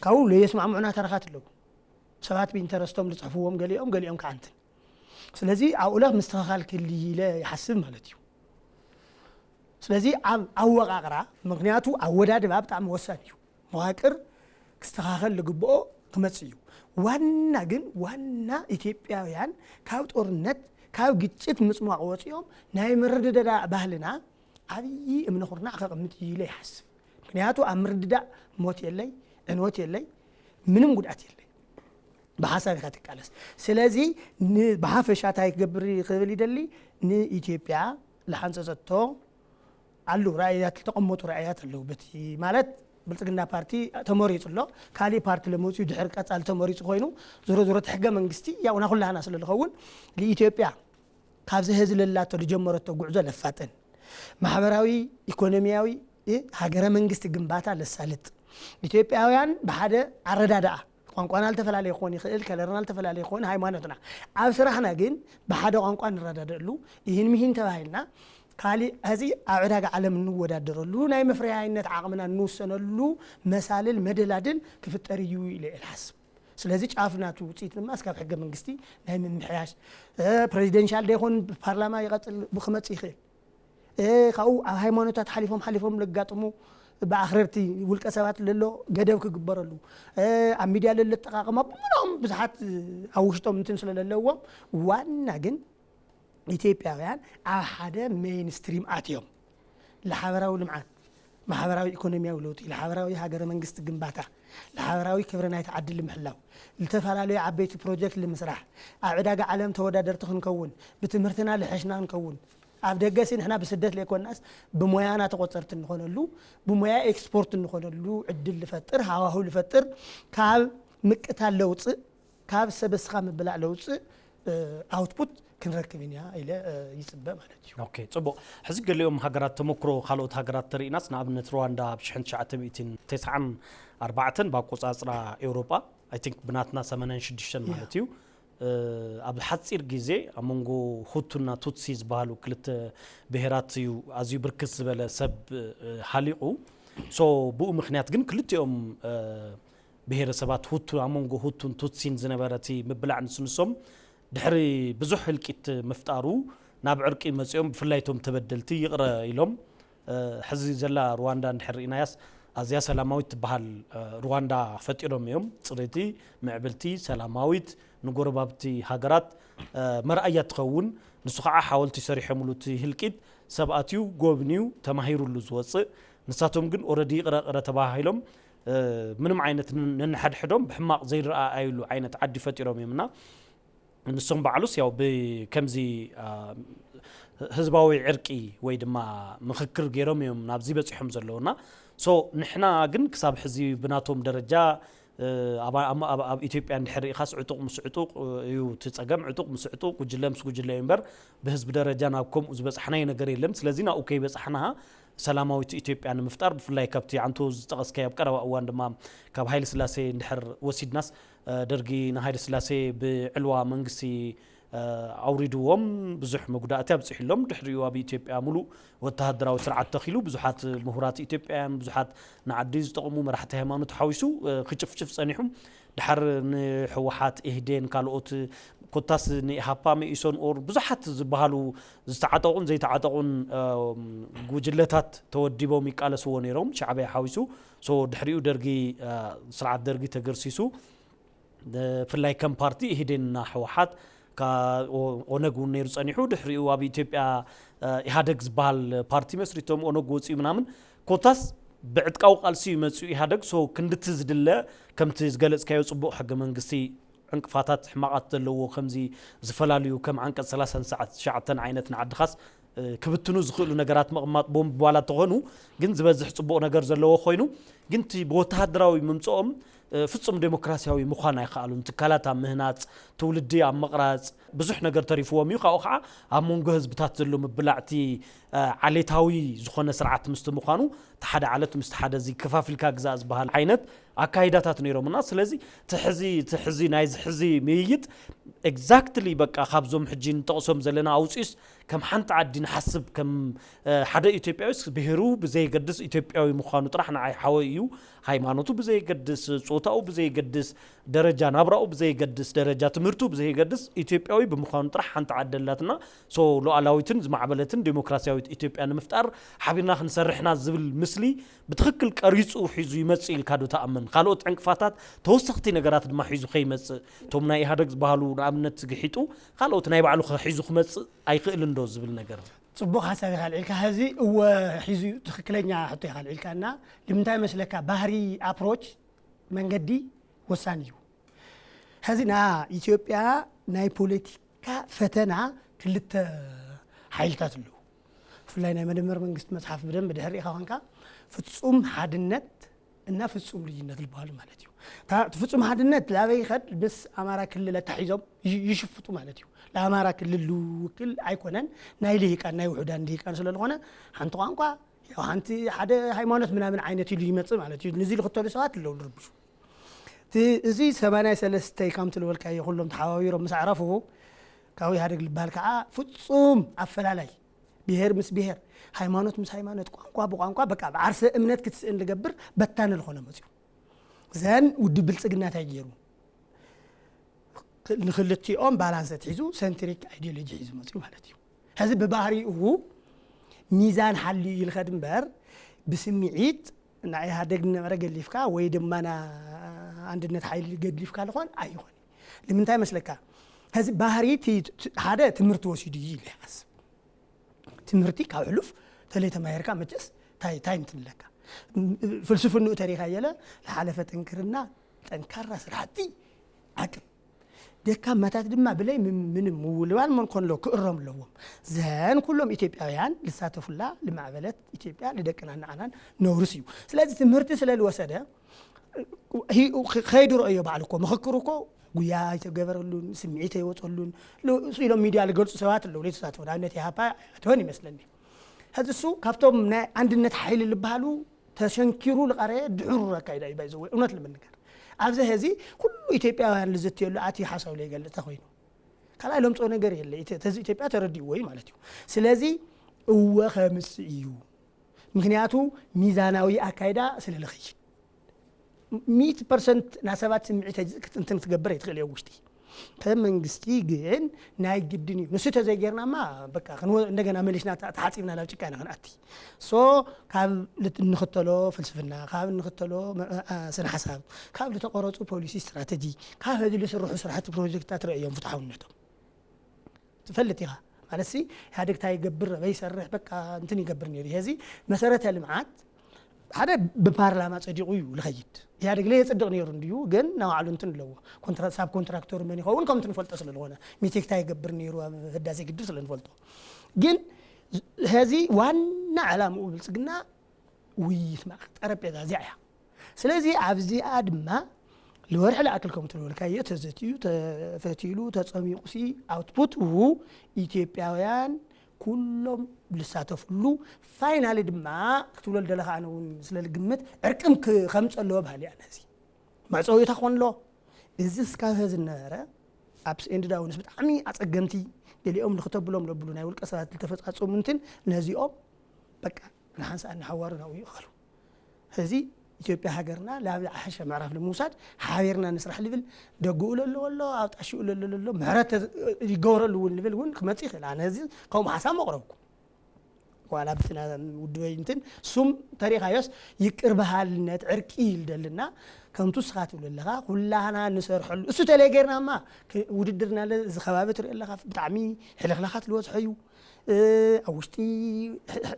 ካብኡ ለየስማዕምዑና ተረኻት ኣለዉ። ሰባት ብኢንተረስቶም ዝጽሕፍዎም ገሊኦም ገሊኦም ከዓንትን ስለዚ ኣብኡ ለኽ ምስትኽኻል ክህልይ ኢለ ይሓስብ ማለት እዩ። ስለዚ ኣብ ኣወቓቕራ ምክንያቱ ኣወዳድባ ብጣዕሚ ወሳኒ እዩ። መዋቅር ክስተኻኸል ዝግብኦ ክመጽእ እዩ። ዋና ግን ዋና ኢትዮጵያውያን ካብ ጦርነት ካብ ግጭት ምጽሟቕ ወፂኦም ናይ ምርድዳእ ባህልና ዓብዪ እምነ ኩርናዕ ከቐምጥ እዩ ኢለ ይሓስብ። ምክንያቱ ኣብ ምርድዳእ ሞት የለይ፣ ዕንወት የለይ፣ ምንም ጉድኣት የለይ። ብሓሳብ ኢኻ ትቃለስ። ስለዚ ን- ብሓፈሻ እንታይ ክገብር ክብል ይደሊ ንኢትዮጵያ ዝሓንፀፀቶ ኣሉ ራእያት ዝተቐመጡ ራእያት ኣለዉ። በቲ ማለት ብልፅግና ፓርቲ ተመሪፁ ኣሎ፣ ካሊእ ፓርቲ ለመፅኡ ድሕር ቀፃሊ ተመሪፁ ኮይኑ ዝሮ ዝሮ እቲ ሕገ መንግስቲ ያው ናኩላህና ስለ ዝኸውን ንኢትዮጵያ ካብዚ ህዚ ለላቶ ዝጀመረቶ ጉዕዞ ለፋጥን ማሕበራዊ ኢኮኖሚያዊ እ፣ ሃገረ መንግስቲ ግንባታ ለሳልጥ ኢትዮጵያውያን ብሓደ ኣረዳድኣ ቋንቋና ልተፈላለየ ክኾን ይኽእል፣ ከለርና ልተፈላለየ ክኾን፣ ሃይማኖትና ኣብ ስራሕና ግን ብሓደ ቋንቋ ንረዳደእሉ ይህን ምሂን ተባሂልና ካሊእ ሕዚ ኣብ ዕዳጋ ዓለም እንወዳደረሉ ናይ መፍረያይነት ዓቕምና እንውሰነሉ መሳልል መደላድል ክፍጠር እዩ ኢለ እየ ዝሓስብ። ስለዚ ጫፍ ናቱ ውፅኢት ድማ እስካብ ሕገ መንግስቲ ናይ ምምሕያሽ እ፣ ፕሬዚደንሻል ደይኮን ብፓርላማ ይቐፅል ክመፅእ ይኽእል። እ፣ ካብኡ ኣብ ሃይማኖታት ሓሊፎም ሓሊፎም ለጋጥሙ ብኣኽረርቲ ውልቀ ሰባት ለሎ ገደብ ክግበረሉ እ፣ ኣብ ሚድያ ለሎ ኣጠቃቕማ ብምሎም ብዙሓት እ፣ ኣብ ውሽጦም እንትን ስለ ዘለዎም ዋና ግን ኢትዮጵያውያን ኣብ ሓደ ሜይንስትሪም ኣትዮም ለሓበራዊ ልምዓት ማሕበራዊ ኢኮኖሚያዊ ለውጢ ለሓበራዊ ሃገረ መንግስቲ ግንባታ ለሓበራዊ ክብሪ ናይቲ ዓዲ ልምሕላው ልተፈላለዩ ዓበይቲ ፕሮጀክት ልምስራሕ ኣብ ዕዳጋ ዓለም ተወዳደርቲ ክንከውን ብትምህርትና ልሐሽና ክንከውን ኣብ ደገሲ ንሕና ብስደት ለይኮናስ ብሞያና ተቆፀርቲ እንኾነሉ ብሞያ ኤክስፖርት እንኾነሉ ዕድል ልፈጥር ሃዋሁ ልፈጥር ካብ ምቅታል ለውፅእ ካብ ሰብ እስኻ ምብላዕ ለውፅእ ኣውትፑት ክንረክብ ኢና ኢለ ይፅበ ማለት እዩ። ኦኬ፣ ፅቡቕ። ሕዚ ገሊኦም ሃገራት ተመክሮ ካልኦት ሃገራት ተርኢናስ ንኣብነት ሩዋንዳ ኣብ ሽሕን ትሽዓተ ሚእትን ተስዓን ኣርባዕተን ብኣቆፃፅራ ኤውሮጳ I think ብናትና ሰማንያን ሽዱሽተን ማለት እዩ። ኣብ ሓፂር ግዜ ኣብ መንጎ ሁቱና ቱትሲ ዝበሃሉ ክልተ ብሄራት እዩ ኣዝዩ ብርክት ዝበለ ሰብ ሃሊቑ። So ብኡ ምክንያት ግን ክልቲኦም ብሄረሰባት ሁቱ ኣብ መንጎ ሁቱን ቱትሲን ዝነበረ እቲ ምብላዕ ንስንሶም ድሕሪ ብዙሕ ህልቂት ምፍጣሩ ናብ ዕርቂ መፂኦም፣ ብፍላይ እቶም ተበደልቲ ይቕረ ኢሎም። ሕዚ ዘላ ሩዋንዳ እንድሕር ርኢናያስ ኣዝያ ሰላማዊት ትበሃል ሩዋንዳ ፈጢሮም እዮም። ፅርይቲ፣ ምዕብልቲ፣ ሰላማዊት፣ ንጎረባብቲ ሃገራት መርኣያ ትኸውን። ንሱ ከዓ ሓወልቲ ሰሪሖምሉ፣ እቲ ህልቂት ሰብ ኣትዩ ጎብንዩ ተማሂሩሉ ዝወፅእ። ንሳቶም ግን ኦረዲ ይቕረ ቅረ ተባሂሎም ምንም ዓይነት ነንሓድሕዶም ብሕማቕ ዘይረኣኣይሉ ዓይነት ዓዲ ፈጢሮም እዮም እና ንሶም ባዕሉስ ያው ብከምዚ ህዝባዊ ዕርቂ ወይ ድማ ምኽክር ገይሮም እዮም ናብዚ በፂሖም ዘለውና። So ንሕና ግን ክሳብ ሕዚ ብናቶም ደረጃ ኣብ ኢትዮጵያ እንድሕር ርኢኻስ ዕጡቕ ምስ ዕጡቕ እዩ እቲ ፀገም። ዕጡቕ ምስ ዕጡቕ፣ ጉጅለ ምስ ጉጅለ እዩ እምበር ብህዝቢ ደረጃ ናብ ከምኡ ዝበፃሕናዮ ነገር የለን። ስለዚ ናብኡ ከይበፃሕና ሰላማዊት ኢትዮጵያ ንምፍጣር ብፍላይ ካብቲ ዓንቶ ዝጠቐስካዮ ኣብ ቀረባ እዋን ድማ ካብ ሃይለ ስላሴ እንድሕር ወሲድናስ ደርጊ ንሃይለ ስላሴ ብዕልዋ መንግስቲ ኣውሪድዎም ብዙሕ መጉዳእቲ ኣብፂሕሎም። ድሕሪኡ ኣብ ኢትዮጵያ ሙሉእ ወተሃደራዊ ስርዓት ተኺሉ ብዙሓት ምሁራት ኢትዮጵያውያን ብዙሓት ንዓዲ ዝጠቕሙ መራሕቲ ሃይማኖት ሓዊሱ ክጭፍጭፍ ፀኒሑ። ድሓር ንህወሓት ኢህዴን ካልኦት ኮታስ ንኢሃፓ መኢሶን ኦር ብዙሓት ዝበሃሉ ዝተዓጠቑን ዘይተዓጠቑን ጉጅለታት ተወዲቦም ይቃለስዎ ነይሮም ሻዕብያ ሓዊሱ። So ድሕሪኡ ደርጊ ስርዓት ደርጊ ተገርሲሱ ብፍላይ ከም ፓርቲ ኢህዴንና ህወሓት ኦነግ እውን ነይሩ ፀኒሑ። ድሕሪኡ ኣብ ኢትዮጵያ ኢህኣደግ ዝበሃል ፓርቲ መስሪቶም ኦነግ ወፂኡ ምናምን ኮታስ ብዕጥቃዊ ቃልሲ እዩ መፂኡ ኢህኣደግ። So ክንድቲ ዝድለ ከምቲ ዝገለፅካዮ ፅቡቕ ሕገ መንግስቲ ዕንቅፋታት ሕማቓት ዘለዎ ከምዚ ዝፈላልዩ ከም ዓንቀፅ ሰላሳን ትሽዓተን ዓይነት ንዓድኻስ ክብትኑ ዝኽእሉ ነገራት ምቕማጥ ቦምብ ዋላ ተኾኑ ግን ዝበዝሕ ፅቡቕ ነገር ዘለዎ ኮይኑ ግን እቲ ብወተሃደራዊ ምምፅኦም ፍጹም ዴሞክራሲያዊ ምዃን ኣይከኣሉን። ትካላት ኣብ ምህናፅ፣ ትውልዲ ኣብ ምቕራፅ ብዙሕ ነገር ተሪፍዎም እዩ። ካብኡ ከዓ ኣብ መንጎ ህዝብታት ዘሎ ምብላዕቲ ዓሌታዊ ዝኾነ ስርዓት ምስቲ ምዃኑ እቲ ሓደ ዓለት ምስቲ ሓደ እዚ ከፋፊልካ ግዛእ ዝበሃል ዓይነት ኣካይዳታት ነይሮምና። ስለዚ እቲ ሕዚ እቲ ሕዚ ናይዚ ሕዚ ምይይጥ exactly በቃ ካብዞም ሕጂ ንጠቕሶም ዘለና ኣውፂኡስ ከም ሓንቲ ዓዲ ንሓስብ ከም ሓደ ኢትዮጵያዊስ ብሄሩ ብዘየገድስ ኢትዮጵያዊ ምዃኑ ጥራሕ ንዓይ ሓወይ እዩ። ሃይማኖቱ ብዘየገድስ፣ ጾታኡ ብዘየገድስ፣ ደረጃ ናብራኡ ብዘየገድስ፣ ደረጃ ትምህርቱ ብዘየገድስ ኢትዮጵያዊ ብምዃኑ ጥራሕ ሓንቲ ዓዲ ኣላትና። So ሉዓላዊትን ዝማዕበለትን ዴሞክራሲያዊት ኢትዮጵያ ንምፍጣር ሓቢርና ክንሰርሕና ዝብል ምስሊ ብትኽክል ቀሪፁ ሒዙ ይመፅእ ኢልካ ዶ ትኣምን? ካልኦት ዕንቅፋታት ተወሰኽቲ ነገራት ድማ ሒዙ ከይመፅእ እቶም ናይ ኢህኣደግ ዝበሃሉ ንኣብነት ግሒጡ ካልኦት ናይ ባዕሉ ሒዙ ክመፅእ ኣይኽእልን ዶ ዝብል ነገር? ፅቡቕ ሓሳብ ኢኻ ኣልዒልካ። ሕዚ እወ ሒዙ ትኽክለኛ ሕቶ ኢኻ ኣልዒልካ እና ንምንታይ መስለካ ባህሪ ኣፕሮች መንገዲ ወሳኒ እዩ። ሕዚ ና ኢትዮጵያ ናይ ፖለቲካ ፈተና ክልተ ሓይልታት ኣለዉ። ብፍላይ ናይ መደመር መንግስቲ መፅሓፍ ብደንብ ድሕር ኢኻ ኮንካ ፍፁም ሓድነት እና ፍፁም ልዩነት ዝበሃሉ ማለት እዩ። እቲ ፍፁም ሓድነት ላበይ ይኸድ ምስ ኣማራ ክልል ኣታሒዞም ይሽፍጡ ማለት እዩ። ለኣማራ ክልል ልውክል ኣይኮነን ናይ ልሂቃን ናይ ውሑዳን ልሂቃን ስለዝኾነ ሓንቲ ቋንቋ ሓንቲ ሓደ ሃይማኖት ምናምን ዓይነት ኢሉ ይመፅእ ማለት እዩ። ንዚ ዝኽተሉ ሰባት ኣለዉ ዝርብሹ። እዚ ሰማንያ ሰለስተ ከምቲ ዝበልካዮ ኩሎም ተሓባቢሮም ምስ ኣዕረፉ ካብ ኢህኣደግ ዝበሃል ከዓ ፍፁም ኣፈላላይ ብሄር ምስ ብሄር ሃይማኖት ምስ ሃይማኖት ቋንቋ ብቋንቋ በቃ ብዓርሰ እምነት ክትስእን ዝገብር በታኒ ዝኾነ መፅዩ። ዘን ውድብ ብልፅግና እንታይ ገይሩ ንክልቲኦም ባላንሰ ሒዙ ሰንትሪክ ኣይዲዮሎጂ ሒዙ መፅዩ ማለት እዩ። ሕዚ ብባህሪኡ ሚዛን ሓልዩ እዩ ዝኸድ እምበር ብስምዒት ንኢህኣደግ ዝነበረ ገዲፍካ ወይ ድማ ንኣንድነት ሓይሊ ገዲፍካ ዝኾን ኣይኾን። ንምንታይ መስለካ? ሕዚ ባህሪ ሓደ ትምህርቲ ወሲዱ እዩ ኢለ ይሓስብ። ትምህርቲ ካብ ሕሉፍ ተለይተማሂርካ መቸስ ታይ ታይ እንትንለካ ፍልስፍንኡ ተሪኻ የለ ዝሓለፈ ጥንክርና ጠንካራ ስራሕቲ ዓቅም ደካማታት ድማ ብለይ ምንም ምውልባል መን ኮንሎ ክእረም ኣለዎም። ዘን ኩሎም ኢትዮጵያውያን ልሳተፉላ ልማዕበለት ኢትዮጵያ ልደቅና ንዓናን ነውርስ እዩ። ስለዚ ትምህርቲ ስለ ዝወሰደ ከይዱ ረእዮ ባዕሉ እኮ ምኽክሩ እኮ ጉያ ኣይተገበረሉን ስምዒት ኣይወፀሉን ኢሎም ሚድያ ልገልፁ ሰባት ኣለዉ ለይተሳተፉ ንኣብነት የሃፓ ኣትወን ይመስለኒ። ሕዚ እሱ ካብቶም ናይ ኣንድነት ሓይሊ ልበሃሉ ተሸንኪሩ ልቐረየ ድሑር ኣካይዳ እዩ ባይዘወ እውነት ልምንገር ኣብዚ ሕዚ ኩሉ ኢትዮጵያውያን ልዝትየሉ ኣትዩ ሓሳብ ለይገልጽ ተኾይኑ ካልኣይ ለምፅኦ ነገር የለ። ኢትዮ- ተዚ ኢትዮጵያ ተረዲእዎ እዩ ማለት እዩ። ስለዚ እወ ከምፅእ እዩ። ምክንያቱ ሚዛናዊ ኣካይዳ ስለ ልኸይድ ሚእቲ ፐርሰንት ናሰባት ስምዒት እንትን ክትገብር ኣይትኽእል እየ ውሽጢ ከም መንግስቲ ግን ናይ ግድን እዩ። ንሱ ተዘይጌርናማ በቃ ክንወ- እንደገና መሊስና ተሓፂብና ናብ ጭቃ ኢና ክንኣቲ። ሶ ካብ ልት- እንኽተሎ ፍልስፍና ካብ እንኽተሎ መ- አ- ስነ ሓሳብ ካብ ዝተቆረፁ ፖሊሲ ስትራተጂ ካብ ህዚ ዝስርሑ ስራሕቲ ፕሮጀክትታት ረእዮም ፍትሓውነቶም ትፈልጥ ኢኻ ማለት ሲ ኢህኣዴግ እንታይ ይገብር በይሰርሕ በቃ እንትን ይገብር ነይሩ። ሕዚ መሰረተ ልምዓት ሓደ ብፓርላማ ጸዲቑ እዩ ልኸይድ። ኢህኣዴግ ለየጽድቕ ነይሩ እንድዩ ግን ናባዕሉ እንትን ኣለዎ። ኮንትራ- ሳብ ኮንትራክተር መን ይኸውን ከምቲ ንፈልጦ ስለ ዝኾነ ሚቴክ እንታይ ይገብር ነይሩ ኣብ ህዳሴ ግድብ ስለ ንፈልጦ ግን ሕዚ ዋና ዕላምኡ ብልጽግና ውይይት ማእኸል ጠረጴዛ እዚኣ እያ። ስለዚ ኣብዚኣ ድማ ልወርሒ ልኣክል ከም ትልበልካዮ ተዘትዩ ተፈትሉ ተፀሚቑ ሲ ኣውትፑት ው ኢትዮጵያውያን ኩሎም ልሳተፍሉ ፋይናሊ ድማ ክትብሎ ልደለኻ ኣነ እውን ስለ ልግምት ዕርቅም ክ- ከምፅ ኣለዎ ባህሊ ኣነ እዚ መዕፀዊታ ክኾን ኣለዎ። እዚ እስካብ ዝነበረ ኣፕስ ኤንድ ዳውንስ ብጣዕሚ ኣፀገምቲ ገሊኦም ንክተብሎም ለብሉ ናይ ውልቀ ሰባት ዝተፈፃፀሙ እንትን ነዚኦም በቃ ንሓንሳእ ንሓዋሩ ናብኡ ይኸሉ። ሕዚ ኢትዮጵያ ሃገርና ላብ ዝሓሸ ምዕራፍ ንምውሳድ ሓቢርና ንስራሕ ልብል ደጉኡ ለሎ ኣሎ ኣብ ጣሽኡ ለሎ ለሎ ምሕረት ይገበረሉ እውን ልብል እውን ክመፅእ ይኽእል። ኣነ እዚ ከምኡ ሓሳብ መቕረብኩ ዋላ ብትና ውድበይ እንትን ሱም ተሪኻዮስ ይቅር በሃልነት ዕርቂ ይልደልና ከምቱ ስኻ ትብሉ ኣለኻ ኩላህና ንሰርሐሉ እሱ ተለይ ጌርናማ ውድድርና እዚ ከባቢ ትርኢ ኣለኻ ብጣዕሚ ሕልኽላኻት ልበዝሖ እዩ ኣብ ውሽጢ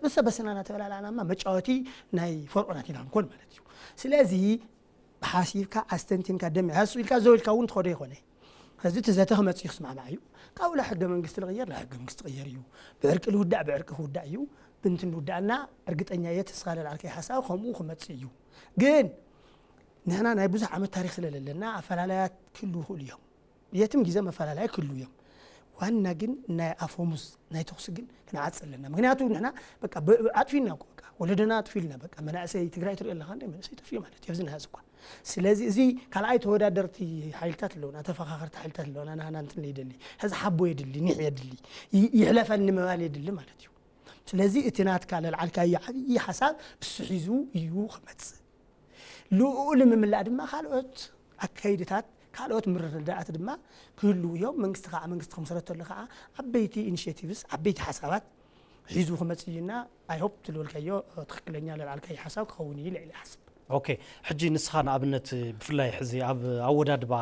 ብሰበስና እናተበላላናማ መጫወቲ ናይ ፈርዖናት ኢና ንኮን ማለት እዩ። ስለዚ ሓሲብካ ኣስተንቲንካ ደም ሃሱ ኢልካ ዘው ኢልካ እውን ትኸዶ ይኮነ። ሕዚ እቲ ዘተ ክመፅእ እዩ ክስማዕማዕ እዩ። ካብኡ ላ ሕገ መንግስቲ ልቕየር ላ ሕገ መንግስቲ ቅየር እዩ። ብዕርቂ ልውዳእ ብዕርቂ ክውዳእ እዩ። ብንትን ልውዳእና እርግጠኛ እየ ተስኻ ለልዓልከይ ሓሳብ ከምኡ ክመፅእ እዩ። ግን ንሕና ናይ ብዙሕ ዓመት ታሪክ ስለለለና ኣፈላላያት ክህልው ይኽእሉ እዮም። የትም ግዜ መፈላለያ ክህልው እዮም። ዋና ግን ናይ ኣፈሙዝ ናይ ተኹሲ ግን ክንዓጽ ኣለና። ምክንያቱ ንሕና በቃ ብ- ኣጥፊና እኮ በቃ ወለደና ኣጥፊልና በቃ መናእሰይ ትግራይ ትሪኦ ኣለኻ እንደ መናእሰይ ጠፊኡ ማለት እዩ። ኣብዚ ንሃዚ እኳ ስለዚ እዚ ካልኣይ ተወዳደርቲ ሓይልታት ኣለውና፣ ተፈኻኸርቲ ሓይልታት ኣለውና። ናህና እንትን ይደሊ ሕዚ ሓቦ የድሊ ኒሕ የድሊ ይ- ይሕለፈኒ ምባል የድሊ ማለት እዩ። ስለዚ እቲ ናትካ ለልዓልካዮ ዓብዪ ሓሳብ እሱ ሒዙ እዩ ክመጽእ። ልኡኡ ንምምላእ ድማ ካልኦት ኣካይድታት ካልኦት ምርድዳኣት ድማ ክህልው እዮም። መንግስቲ ከዓ መንግስቲ ክምስረተሉ ከዓ ዓበይቲ ኢኒሽቲቭስ ዓበይቲ ሓሳባት ሒዙ ክመፅእ እዩና ኣይሆፕ ትልበልካዮ ትክክለኛ ለልዓልካዮ ሓሳብ ክኸውን እዩ ኢለ ኢለ ይሓስብ። ኦኬ፣ ሕጂ ንስኻ ንኣብነት ብፍላይ ሕዚ ኣብ ኣወዳድባ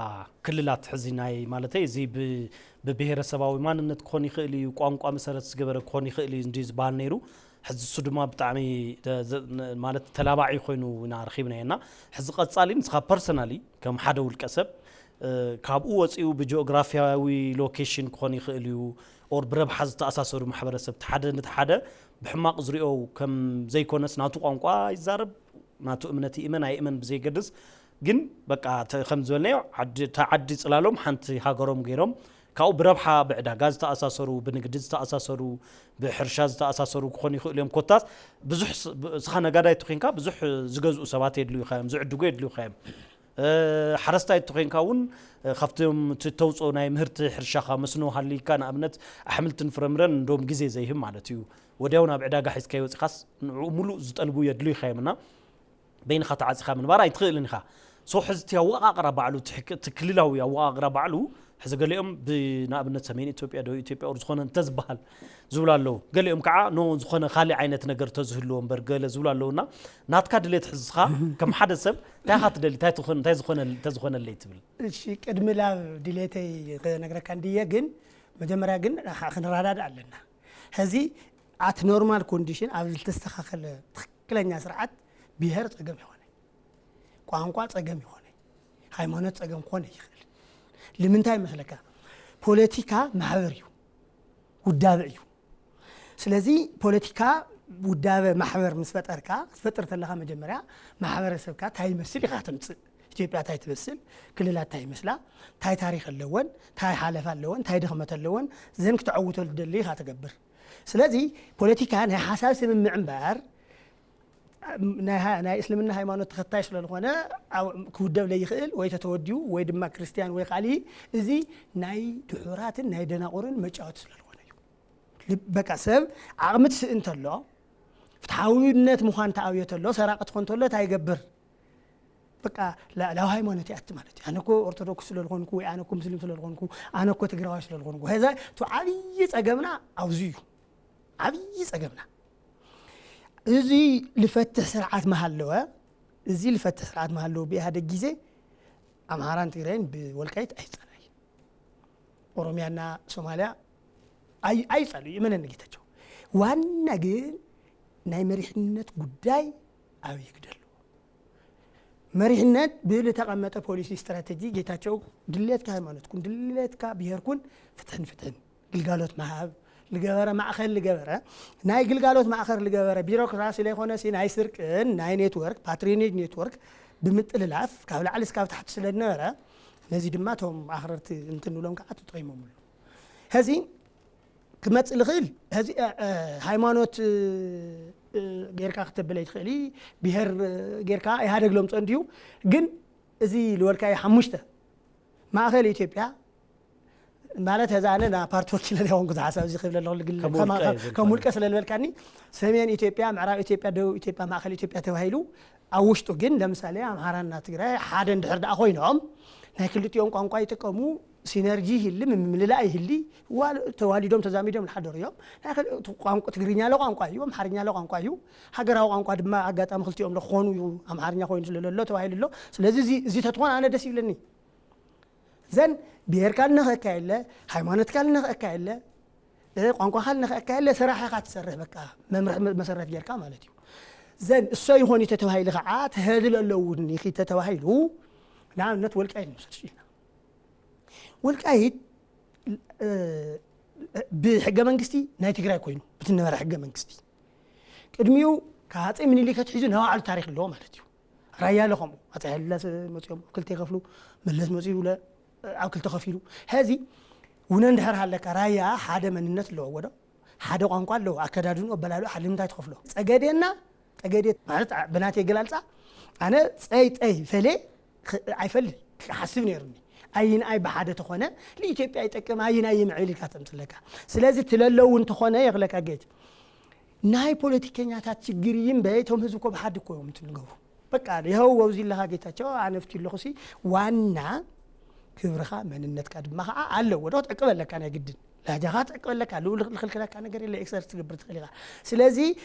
ክልላት ሕዚ ናይ ማለተይ እዚ ብ- ብብሄረሰባዊ ማንነት ክኾን ይኽእል እዩ፣ ቋንቋ መሰረት ዝገበረ ክኾን ይኽእል እዩ እንዲ ዝበሃል ነይሩ። ሕዚ እሱ ድማ ብጣዕሚ ተ- ዘ- ነ- ማለት ተላባዒ ኮይኑ ኢና ረኺብናዮ እና ሕዚ ቀጻሊ ንስኻ ፐርሰናሊ ከም ሓደ ውልቀ ሰብ እ፣ ካብኡ ወፂኡ ብጂኦግራፊያዊ ሎኬሽን ክኾን ይኽእል እዩ ኦር ብረብሓ ዝተኣሳሰሩ ማሕበረሰብ እቲ ሓደ ነቲ ሓደ ብሕማቕ ዝሪኦ ከም ዘይኮነስ ናቱ ቋንቋ ይዛረብ ናቱ እምነት ይእመን ኣይእመን ብዘይገድስ ግን በቃ ተ- ከም ዝበልናዮ ዓዲ- እታ ዓዲ ፅላሎም ሓንቲ ሃገሮም ገይሮም ካብኡ ብረብሓ ብዕዳጋ ዝተኣሳሰሩ ብንግዲ ዝተኣሳሰሩ ብሕርሻ ዝተኣሳሰሩ ክኾኑ ይኽእሉ እዮም ኮታስ ብዙሕ ስ- ብ- እስኻ ነጋዳይ ተኮንካ ብዙሕ ዝገዝኡ ሰባት የድልዩካ እዮም ዝዕድጉ የድልዩካ እዮም እ፣ ሓረስታይ ተኮንካ እውን እ፣ ካብቶም እቲ ተውፅኦ ናይ ምህርቲ ሕርሻኻ መስኖ ሃልይካ ንኣብነት ኣሕምልትን ፍረምረን እንደም ግዜ ዘይህብ ማለት እዩ ወዲያው ናብ ዕዳጋ ሒዝካ ይወፂኻስ ንዕኡ ሙሉእ ዝጠልቡ የድልዩካ እዮም እና በይንኻ ተዓፂኻ ምንባር ኣይትኽእልን ኢኻ ሶ ሕዚ እቲ ኣወቃቅራ ባዕሉ እቲ ሕክ- እቲ ክልላዊ ኣወቃቅራ ባዕሉ ሕዚ ገሊኦም ብንኣብነት ሰሜን ኢትዮጵያ ደቡብ ኢትዮጵያ ኦር ዝኾነ እንተዝበሃል ዝብሉ ኣለዉ ገሊኦም ከዓ ኖ ዝኾነ ካሊእ ዓይነት ነገር ተዝህልዎ እምበር ገለ ዝብሉ ኣለዉ እና ናትካ ድሌት ሕዝኻ ከም ሓደ ሰብ እንታይ ኢኻ ትደሊ እንታይ ትኾን- እንታይ ዝኾነ- እንታይ ዝኾነለይ ትብል እሺ ቅድሚ ላብ ድሌተይ ክነግረካ እንድየ ግን መጀመርያ ግን ሓ- ክንረዳዳእ ኣለና ሕዚ ኣት ኖርማል ኮንዲሽን ኣብ ዝተስተኻኸለ ትክክለኛ ስርዓት ብሄር ፀገም ይኾነ ቋንቋ ፀገም ይኾነ ሃይማኖት ፀገም ክኾነ ይኽእል ልምንታይ መስለካ ፖለቲካ ማሕበር እዩ ውዳበ እዩ ስለዚ ፖለቲካ ውዳበ ማሕበር ምስ ፈጠርካ ክትፈጥር ተለካ መጀመርያ ማሕበረሰብካ እንታይ ይመስል ኢካ ክትምፅእ ኢትዮጵያ እንታይ ትመስል ክልላት እንታይ ይመስላ እንታይ ታሪክ ኣለወን እንታይ ሓለፍ ኣለወን እንታይ ድክመት ኣለወን ዘን ክተዐውተሉ ደሊ ኢካ ትገብር ስለዚ ፖለቲካ ናይ ሓሳብ ስምምዕ እምበር ናይ እስልምና ሃይማኖት ተኸታይ ስለዝኾነ ክውደብ ለይኽእል ወይ ተተወዲኡ ወይ ድማ ክርስትያን ወይ ካልእ፣ እዚ ናይ ድሑራትን ናይ ደናቑርን መጫወቲ ስለዝኾነ እዩ። በቃ ሰብ ዓቕሚ ትስእ እንተሎ፣ ፍትሓዊነት ምዃን ተኣብዮ ተሎ፣ ሰራቂ ትኾን ተሎ እንታይ ይገብር? በቃ ላዕላዊ ሃይማኖት ይኣቲ ማለት እዩ። ኣነ እኮ ኦርቶዶክስ ስለዝኾንኩ ወይ ኣነ እኮ ሙስሊም ስለዝኾንኩ፣ ኣነ እኮ ትግራዋይ ስለዝኾንኩ። ሄዛ እቲ ዓብዪ ጸገምና ኣብዚ እዩ። ዓብዪ ጸገምና እዚ ልፈትሕ ስርዓት መሃለወ፣ እዚ ልፈትሕ ስርዓት መሃለወ ብኢህኣደግ ግዜ ኣምሃራን ትግራይን ብወልቃይት ኣይጸናይ። ኦሮሚያና ሶማሊያ ኣይ-፣ ኣይጸሉ ይመነኒ ጌታቸው። ዋና ግን ናይ መሪሕነት ጉዳይ ኣብ ይግደሉ። መሪሕነት ብልተቐመጠ ፖሊሲ ስትራቴጂ ጌታቸው ድሌትካ ሃይማኖትኩን ድሌትካ ብሄርኩን ፍትሕን ፍትሕን ግልጋሎት መሃብ ልገበረ ማእኸል ልገበረ ናይ ግልጋሎት ማእኸል ልገበረ ቢሮክራሲ ለይኮነ ሲ ናይ ስርቅን ናይ ኔትወርክ ፓትሪኔጅ ኔትወርክ ብምጥልላፍ ካብ ላዕሊ እስካብ ታሕቲ ስለ ዝነበረ ነዚ ድማ እቶም ኣኽረርቲ እንትንብሎም ከዓ ተጠቂሞምሉ። ሕዚ ክመጽእ ልኽእል ሕዚ ሃይማኖት ጌርካ ክተብል ኣይትኽእሊ። ብሄር ጌርካ ኢህኣደግ ለምፅኦ እንድዩ። ግን እዚ ልበልካዮ ሓሙሽተ ማእኸል ኢትዮጵያ ማለት ሕዚ ኣነ ና ፓርቲ ወኪለ ሊሆንኩ ዝሓሳብ እዚ ክብል ኣለኹ። ከም ውልቀ ስለ ልበልካኒ ሰሜን ኢትዮጵያ፣ ምዕራብ ኢትዮጵያ፣ ደቡብ ኢትዮጵያ፣ ማእኸል ኢትዮጵያ ተባሂሉ ኣብ ውሽጡ ግን ለምሳሌ ኣምሓራና ትግራይ ሓደ እንድሕር ደኣ ኮይኖም ናይ ክልቲኦም ቋንቋ ይጥቀሙ፣ ሲነርጂ ይህሊ፣ ምምልላእ ይህሊ፣ ተዋሊዶም ተዛሚዶም ዝሓደሩ እዮም። ቋንቋ ትግርኛ ለ ቋንቋ እዩ፣ ኣምሓርኛ ለ ቋንቋ እዩ። ሃገራዊ ቋንቋ ድማ ኣጋጣሚ ክልቲኦም ለ ክኾኑ እዩ፣ ኣምሓርኛ ኮይኑ ስለለሎ ተባሂሉ ኣሎ። ስለዚ እዚ ተትኾን ኣነ ደስ ይብለኒ። ዘን ብሄርካ ልነኽአካ የለ፣ ሃይማኖትካ ልነኽአካ የለ፣ ቋንቋኻ ልነኽአካ የለ፣ ስራሕ ኢኻ ትሰርሕ። በቃ መምርሒ መሰረት ጌርካ ማለት እዩ። ዘን እሶ ይኾን ተተባሂሉ ከዓ ተህድል ኣለውን ኢኺ ተተባሂሉ ንኣብነት ወልቃይት ንውሰድ ኢና። ወልቃይት ብሕገ መንግስቲ ናይ ትግራይ ኮይኑ ብትነበረ ሕገ መንግስቲ ቅድሚኡ ካብ ኣፀይ ምኒልክ ኣትሒዙ ናይ ባዕሉ ታሪክ ኣለዎ ማለት እዩ። ራያ ለኸምኡ ኣፀይ ሃይለስላሴ መፅኦም ክልተ ይኸፍሉ፣ መለስ መፅኡ ለ ኣብ ክልተ ከፊሉ። ሕዚ ውነ እንድሕር ሃለካ ራያ ሓደ መንነት ኣለዎ ወዶ ሓደ ቋንቋ ኣለዎ። ኣከዳድንኡ ኣበላልኡ ሓደ ንምንታይ ትኸፍሎ? ፀገዴና ፀገዴ ማለት ብናተይ ገላልፃ ኣነ ፀይ ጠይ ፈሌ ኣይፈልጥ ክሓስብ ነይሩኒ። ኣይንኣይ ብሓደ ተኾነ ንኢትዮጵያ ይጠቅም ኣይናይ ይምዕብል ኢልካ ተምፅለካ። ስለዚ ትለለው እንተኾነ የኽለካ ጌት ናይ ፖለቲከኛታት ችግር እዩ እምበይ እቶም ህዝቢ እኮ ብሓዲ እኮ እዮም እንትንገብሩ። በቃ ይኸው ኣብዚ ኣለኻ ጌታቸው ኣነፍቲ ኣለኹ ሲ ዋና ክብርኻ መንነትካ ድማ ከዓ ኣለዎ ዶ ትዕቅበለካ ናይ ግድን ላጃኻ ትዕቅበለካ ልውልክ ልክልክለካ ነገር የለ ኤክሰርስ ትገብር ትኽእል ኢኻ። ስለዚ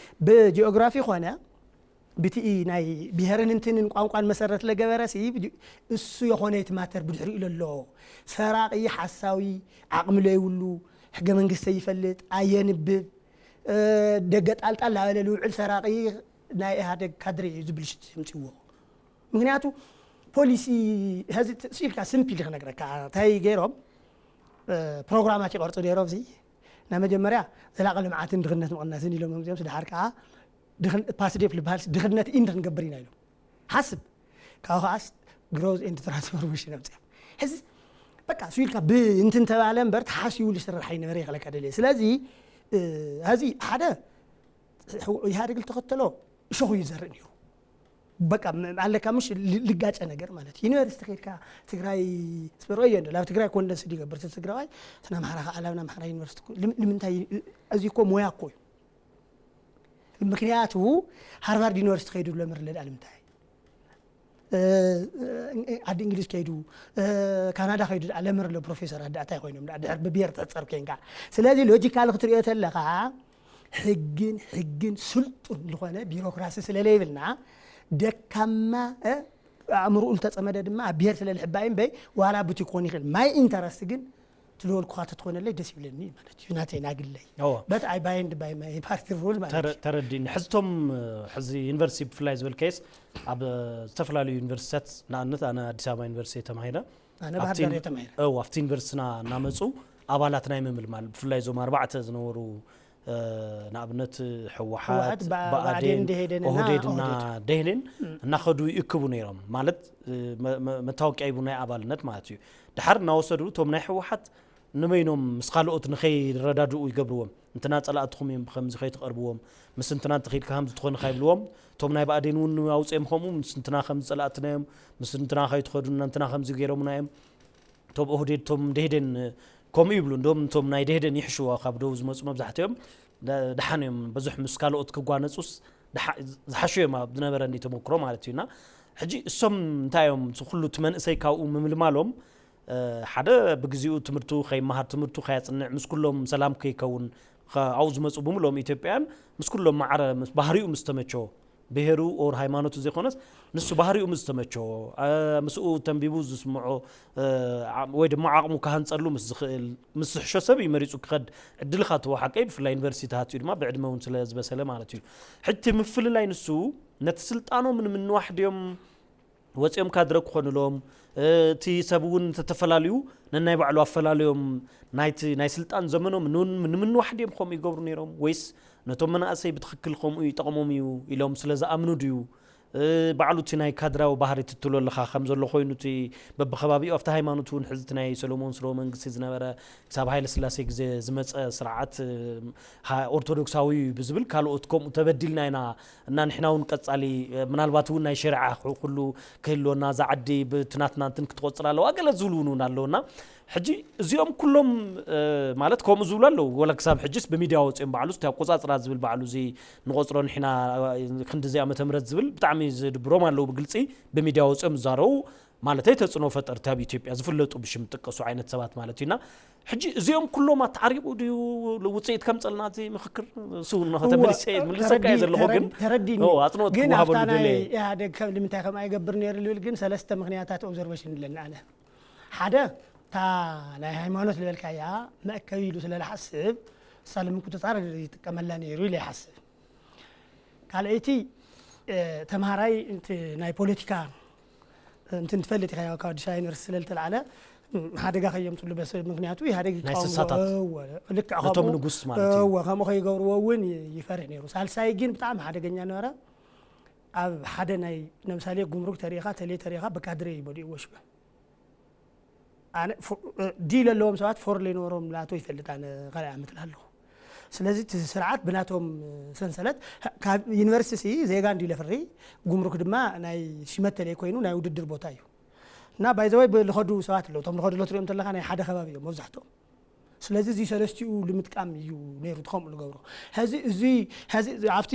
ብጂኦግራፊ ኮነ ብቲ ናይ ብሄርን እንትንን ቋንቋን መሰረት ለገበረ ሲ እሱ የኾነ የትማተር ብድሕሪኡ ለሎ ሰራቂ ሓሳዊ ዓቕሚ ለይብሉ ሕገ መንግስቲ ይፈልጥ ኣየንብብ ደገ ጣልጣል ላበለ ልውዕል ሰራቂ ናይ ኢህኣደግ ካድሬ እዩ ዝብል ሽት የምፅዎ። ምክንያቱ ፖሊሲ ዚ ስኢልካ ስምፕል ክነግረካ እንታይ ገይሮም ፕሮግራማት ይቐርፁ ነይሮም ዚ ናይ መጀመርያ ዘላቂ ልምዓትን ድኽነት ምቕናስን ኢሎም መምፅኦም ስድሓር ከዓ ፓስዴፕ ዝበሃል ድኽነት ኢንድ ክንገብር ኢና ኢሎም ሓስብ ካብ ከዓስ ግሮዝ ኤንድ ትራንስፎርሜሽን ኣምፅኦም ሕዚ በቃ ስዊልካ ብእንትን ተባለ እምበር ተሓሲቡ ዝስራሕ ኣይነበረ ይኽለካ ደልየ ስለዚ ሀዚ ሓደ ኢህኣደግ ዝተኸተሎ እሾኹ እዩ ዘርኢ ነይሩ በቃ ኣለካ ምሽ ልጋጨ ነገር ማለት ዩኒቨርሲቲ ከድካ ትግራይ ስበሮ እየ እንዶ ናብ ትግራይ ኮንደንስ ይገብር ትግራዋይ ተናምሓራ ከዓላብ ናምሓራ ዩኒቨርሲቲ ንምንታይ እዚ እኮ ሞያ እኮ እዩ ምክንያቱ ሃርቫርድ ዩኒቨርሲቲ ከይዱ ለምር ለዳ ንምንታይ ዓዲ እንግሊዝ ከይዱ ካናዳ ከይዱ ለምር ለ ፕሮፌሰር ኣዳእታይ ኮይኖም ድሕር ብብሔር ተፀር ኮይንካ ስለዚ ሎጂካል ክትሪኦ ተለካ ሕግን ሕግን ስልጡን ዝኾነ ቢሮክራሲ ስለለይብልና ደካማ ኣእምርኡ እንተፀመደ ድማ ኣብ ብሄር ስለልሕባእ እምበይ ዋላ ብቲ ክኾን ይኽእል ማይ ኢንተረስት ግን ትልወልኩኻ ተትኾነለይ ደስ ይብለኒ ማለት እዩ ናተይ ናግለይ but I bind by my party rule ማለት እዩ ተረዲኒ ሕዝቶም ሕዚ ዩኒቨርሲቲ ብፍላይ ዝበልካየስ ኣብ ዝተፈላለዩ ዩኒቨርሲቲታት ንኣብነት ኣነ ኣዲስ ኣበባ ዩኒቨርሲቲ ተማሂረ ኣነ ባህር ዳር ተማሂረ ኣብቲ ዩኒቨርሲቲና እናመፁ ኣባላት ናይ ምምልማል ብፍላይ እዞም ኣርባዕተ ዝነበሩ ንኣብነት ህወሓት ብኣዴን ደሄደን እና ኦህዴድ እና ደሄደን እናኸዱ ይእክቡ ነይሮም ማለት መታወቂያ ይቡ ናይ ኣባልነት ማለት እዩ ድሓር እናወሰዱ እቶም ናይ ህወሓት ንበይኖም ምስ ካልኦት ንኸይረዳድኡ ይገብርዎም። እንትና ጸላእትኹም እዮም፣ ብኸምዚ ከይትቐርብዎም፣ ምስ እንትና እንተኺድካ ከምዚ ትኾንኻ ይብልዎም። እቶም ናይ ብኣዴን እውን ኣውፅኦም ከምኡ፣ ምስ እንትና ከምዚ ጸላእትና እዮም፣ ምስ እንትና ከይትኸዱና እንትና ከምዚ ገይሮምና እዮም። እቶም ኦህዴድ፣ እቶም ደሄደን ከምኡ ይብሉ። እንደውም እቶም ናይ ደሄደን ይሕሽዋ ካብ ደቡብ ዝመፁ መብዛሕትኦም ደ-፣ ደሓን እዮም። ብዙሕ ምስ ካልኦት ክጓነፁስ ደሓ-፣ ዝሓሹ እዮም ኣብ ዝነበረኒ ተመክሮ ማለት እዩ። እና ሕጂ እሶም እንታይ እዮም፣ እዚ ኩሉ እቲ መንእሰይ ካብኡ ምምልማሎም፣ እ፣ ሓደ ብግዚኡ ትምህርቱ ከይመሃር፣ ትምህርቱ ከያፅንዕ፣ ምስ ኩሎም ሰላም ከይከውን፣ ከ-፣ ኣብኡ ዝመፁ ብምሎም ኢትዮጵያን ምስ ኩሎም ማዕረ ምስ ባህሪኡ ምስ ተመቸዎ፣ ብሄሩ ኦር ሃይማኖቱ ዘይኮነስ ንሱ ባህሪኡ ምስ ተመቸዎ፣ እ፣ ምስኡ ተንቢቡ ዝስምዖ፣ እ፣ ዓ-፣ ወይ ድማ ዓቕሙ ክሃንፀሉ ምስ ዝኽእል፣ ምስ ዝሕሾ ሰብ እዩ መሪፁ ክኸድ ዕድል ካትዎ ሓቀይ፣ ብፍላይ ዩኒቨርሲቲ ተሃትዩ ድማ ብዕድመ እውን ስለ ዝበሰለ ማለት እዩ። ሕጂ እቲ ምፍልላይ ንሱ ነቲ ስልጣኖም ንምንዋሕ ድዮም ወፂኦም ካድረ ክኾኑሎም፣ እ፣ እቲ ሰብ እውን ተተፈላልዩ ነናይ ባዕሉ ኣፈላልዮም ናይቲ ናይ ስልጣን ዘመኖም ን-፣ ንምንዋሕ ድዮም ከምኡ ይገብሩ ነይሮም? ወይስ ነቶም መናእሰይ ብትኽክል ከምኡ ይጠቕሞም እዩ ኢሎም ስለ ዝኣምኑ ድዩ? እ፣ ባዕሉ እቲ ናይ ካድራዊ ባህሪ ትትሎ ኣለኻ ከም ዘሎ ኮይኑ፣ እቲ በብኸባቢኡ ኣብቲ ሃይማኖት እውን ሕዚ እቲ ናይ ሰሎሞን ስርወ መንግስቲ ዝነበረ ክሳብ ሃይለ ስላሴ ግዜ ዝመፀ ስርዓት፣ እ፣ ሃ-፣ ኦርቶዶክሳዊ እዩ ብዝብል፣ ካልኦት ከምኡ ተበዲልና ኢና እና ንሕና እውን ቀጻሊ፣ እ፣ ምናልባት እውን ናይ ሸሪዓ ኩ-፣ ኩሉ ክህልወና፣ እዛ ዓዲ ብቲ ናትና እንትን ክትቆጽር ኣለዋ፣ ገለ ዝብሉ እውን ኣለውና። ሕጂ እዚኦም ኩሎም፣ እ፣ ማለት ከምኡ ዝብሉ ኣለዉ። ወላ ክሳብ ሕጂስ ብሚድያ ወጺኦም ባዕሉ፣ እቲ ኣቆጻጽራ ዝብል ባዕሉ፣ እዚ ንቆጽሮ ንሕና፣ እ፣ ክንዲ እዚ ዓመተ ምህረት ዝብል ብጣዕሚ ዝድብሮም ኣለዉ። ብግልጺ ብሚድያ ወጺኦም ዝዛረቡ፣ ማለተይ ተጽዕኖ ፈጠርቲ ኣብ ኢትዮጵያ ዝፍለጡ ብሽም ጥቀሱ ዓይነት ሰባት ማለት እዩና። ሕጂ እዚኦም ኩሎም ኣተዓሪቑ ድዩ ውጽኢት ከምጸልና እቲ ምኽክር? እሱ ነው እወ፣ ተመሊሰ፣ ምልሰካ እየ ተረዲ-፣ ዘለኹ፣ ግን ተረድ-፣ ተረዲኒ። ኦ፣ ኣጽንኦት ግን ክወሃበሉ ኣብታ ናይ ደልየ። ኢህኣደግ ከም፣ ንምንታይ ከምኣ ይገብር ነይሩ ልብል ግን ሰለስተ ምኽንያታት ኦብዘርቬሽን ኣለኒ ኣነ። ሓደ፣ እታ ናይ ሃይማኖት ዝበልካያ መእከቢ ኢሉ ስለ ዝሓስብ፣ እሳ ንምቁጽጻር ይጥቀመላ ነይሩ ኢለ ይሓስብ። ካልኣይቲ፣ እ፣ ተምሃራይ፣ እቲ ናይ ፖለቲካ፣ እንትን ትፈልጥ ኢኻ፣ ያው ካብ ኣዲስ ኣበባ ዩኒቨርሲቲ ስለ ዝተልዓለ፣ ም፣ ሓደጋ ከየምፅሉ በሰ-፣ ምክንያቱ ኢህኣደግ ናይ ይቃወምዎ። ስሳታት። እወ፣ ልክዕ ነቶም ከምኡ፣ ንጉስ ማለት እዩ። እወ፣ ከምኡ ከይገብርዎ እውን ይ-፣ ይፈርህ ነይሩ። ሳልሳይ ግን ብጣዕሚ ሓደገኛ ነበረ። ኣብ ሓደ ናይ፣ ለምሳሌ፣ ጉምሩክ ተሪኢኻ፣ ተሌ ተሪኢኻ፣ ብካድሬ እዩ መሊእዎ ሽዑ። ኣነ ፎ-፣ እ፣ ዲል ኣለዎም ሰባት ፎር ለይነበሮም ላቶ ይፈልጥ ኣነ ካልኣይ ዓመት ኣለኹ። ስለዚ እቲ ስርዓት ብናቶም ሰንሰለት፣ ካብ ዩኒቨርሲቲ ሲ ዜጋ እንዲለ ፍሪ፣ ጉምሩክ ድማ ናይ ሽመት ተለይ ኮይኑ ናይ ውድድር ቦታ እዩ። እና ባይ ዘ ወይ ልኸዱ ሰባት ኣለዉ። እቶም ልኸዱ ሎ ትሪኦም እንተለኻ ናይ ሓደ ከባቢ እዮም መብዛሕትኦም። ስለዚ እዚ ሰለስቲኡ ልምጥቃም እዩ ነይሩ እቲ ከምኡ ልገብሮ። ሕዚ እዚ፣ ሕዚ ኣብቲ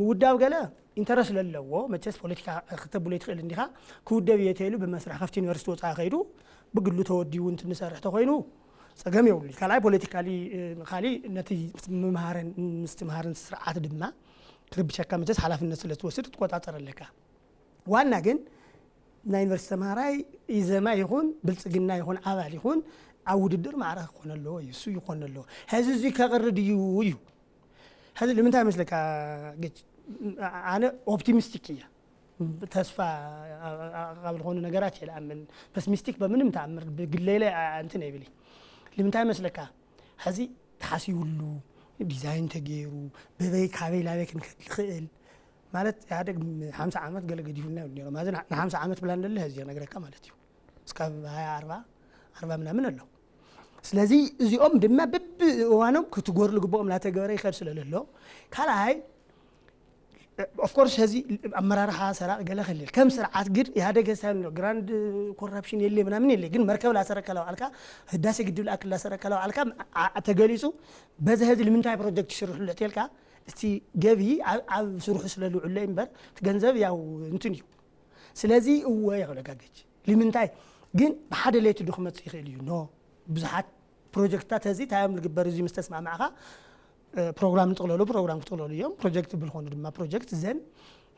ምውዳብ ገለ ኢንተረስት ለለዎ፣ መቸስ ፖለቲካ ክተብሎ ይትኽእል እንዲኻ፣ ክውደብ እየ ተይሉ ብመስርሕ ከፍቲ ዩኒቨርሲቲ ወፃኢ ከይዱ ብግሉ ተወዲቡ እንትን ንሰርሕ ተኾይኑ ጸገም የብሉ። ካልኣይ ፖለቲካሊ፣ እ፣ ካሊ ነቲ ምምሃርን ምስትምሃርን ስርዓት ድማ ክርብሸካ መቸስ ሓላፍነት ስለ ትወስድ ክትቆጻጸር ኣለካ። ዋና ግን ናይ ዩኒቨርሲቲ ተምሃራይ ኢዘማ ይኹን ብልጽግና ይኹን ኣባል ይኹን ኣብ ውድድር ማዕረ ክኾን ኣለዎ እዩ፣ እሱ ይኾን ኣለዎ። ሕዚ እዚ ከቕርድ እዩ እዩ። ሕዚ ንምንታይ መስለካ ግጭ-፣ ኣነ ኦፕቲሚስቲክ እየ። ተስፋ ኣብ ዝኾኑ ነገራት እየ ዝኣምን። ፐሲሚስቲክ በምንም ተኣምር ብግለይለ ኣ-፣ እንትን ኣይብል። ንምንታይ መስለካ? ሕዚ ተሓሲቡሉ፣ ዲዛይን ተገይሩ፣ በበይ ካበይ ላበይ ክንከድ ንኽእል። ማለት ኢህኣደግ ሓምሳ ዓመት ገለ ገዲፉልና ይብሉ ነይሮም። ሕዚ ን-፣ ንሓምሳ ዓመት ፕላን ደለ ሕዚ ነግረካ ማለት እዩ። እስካብ ሃያ ኣርባ፣ ኣርባ ምናምን ኣሎ። ስለዚ እዚኦም ድማ በብእዋኖም ክትጎር ልግብኦም ላተገበረ ይኸድ ስለ ለሎ፣ ካልኣይ፣ ኦፍኮርስ፣ ሕዚ ኣመራርሓ ሰራቂ ገለ ክልል ከም ስርዓት ግን ኢህኣደግ ሳይን ግራንድ ኮራፕሽን የለ ምናምን የለ፣ ግን መርከብ ላሰረከ ለዋልካ፣ ህዳሴ ግድብ ልኣክል ላሰረከ ለዋልካ፣ ዓ-፣ ተገሊጹ፣ በዚ ሕዚ ንምንታይ ፕሮጀክት ይስርሕሉ እትልካ፣ እቲ ገቢ ኣብ፣ ኣብ ስርሑ ስለ ልውዕለ እምበር፣ እቲ ገንዘብ ያው እንትን እዩ። ስለዚ እወ ይኽእለካ ገች። ንምንታይ ግን ብሓደ ለይቲ ዶ ክመጽእ ይኽእል እዩ? ኖ። ብዙሓት ፕሮጀክትታት እዚ እንታይ እዮም ዝግበር? እዚ ምስ ተስማማዕኻ፣ እ፣ ፕሮግራም ንጥቕለሉ፣ ፕሮግራም ክጥቕለሉ እዮም። ፕሮጀክት ብልኾኑ ድማ ፕሮጀክት ዘን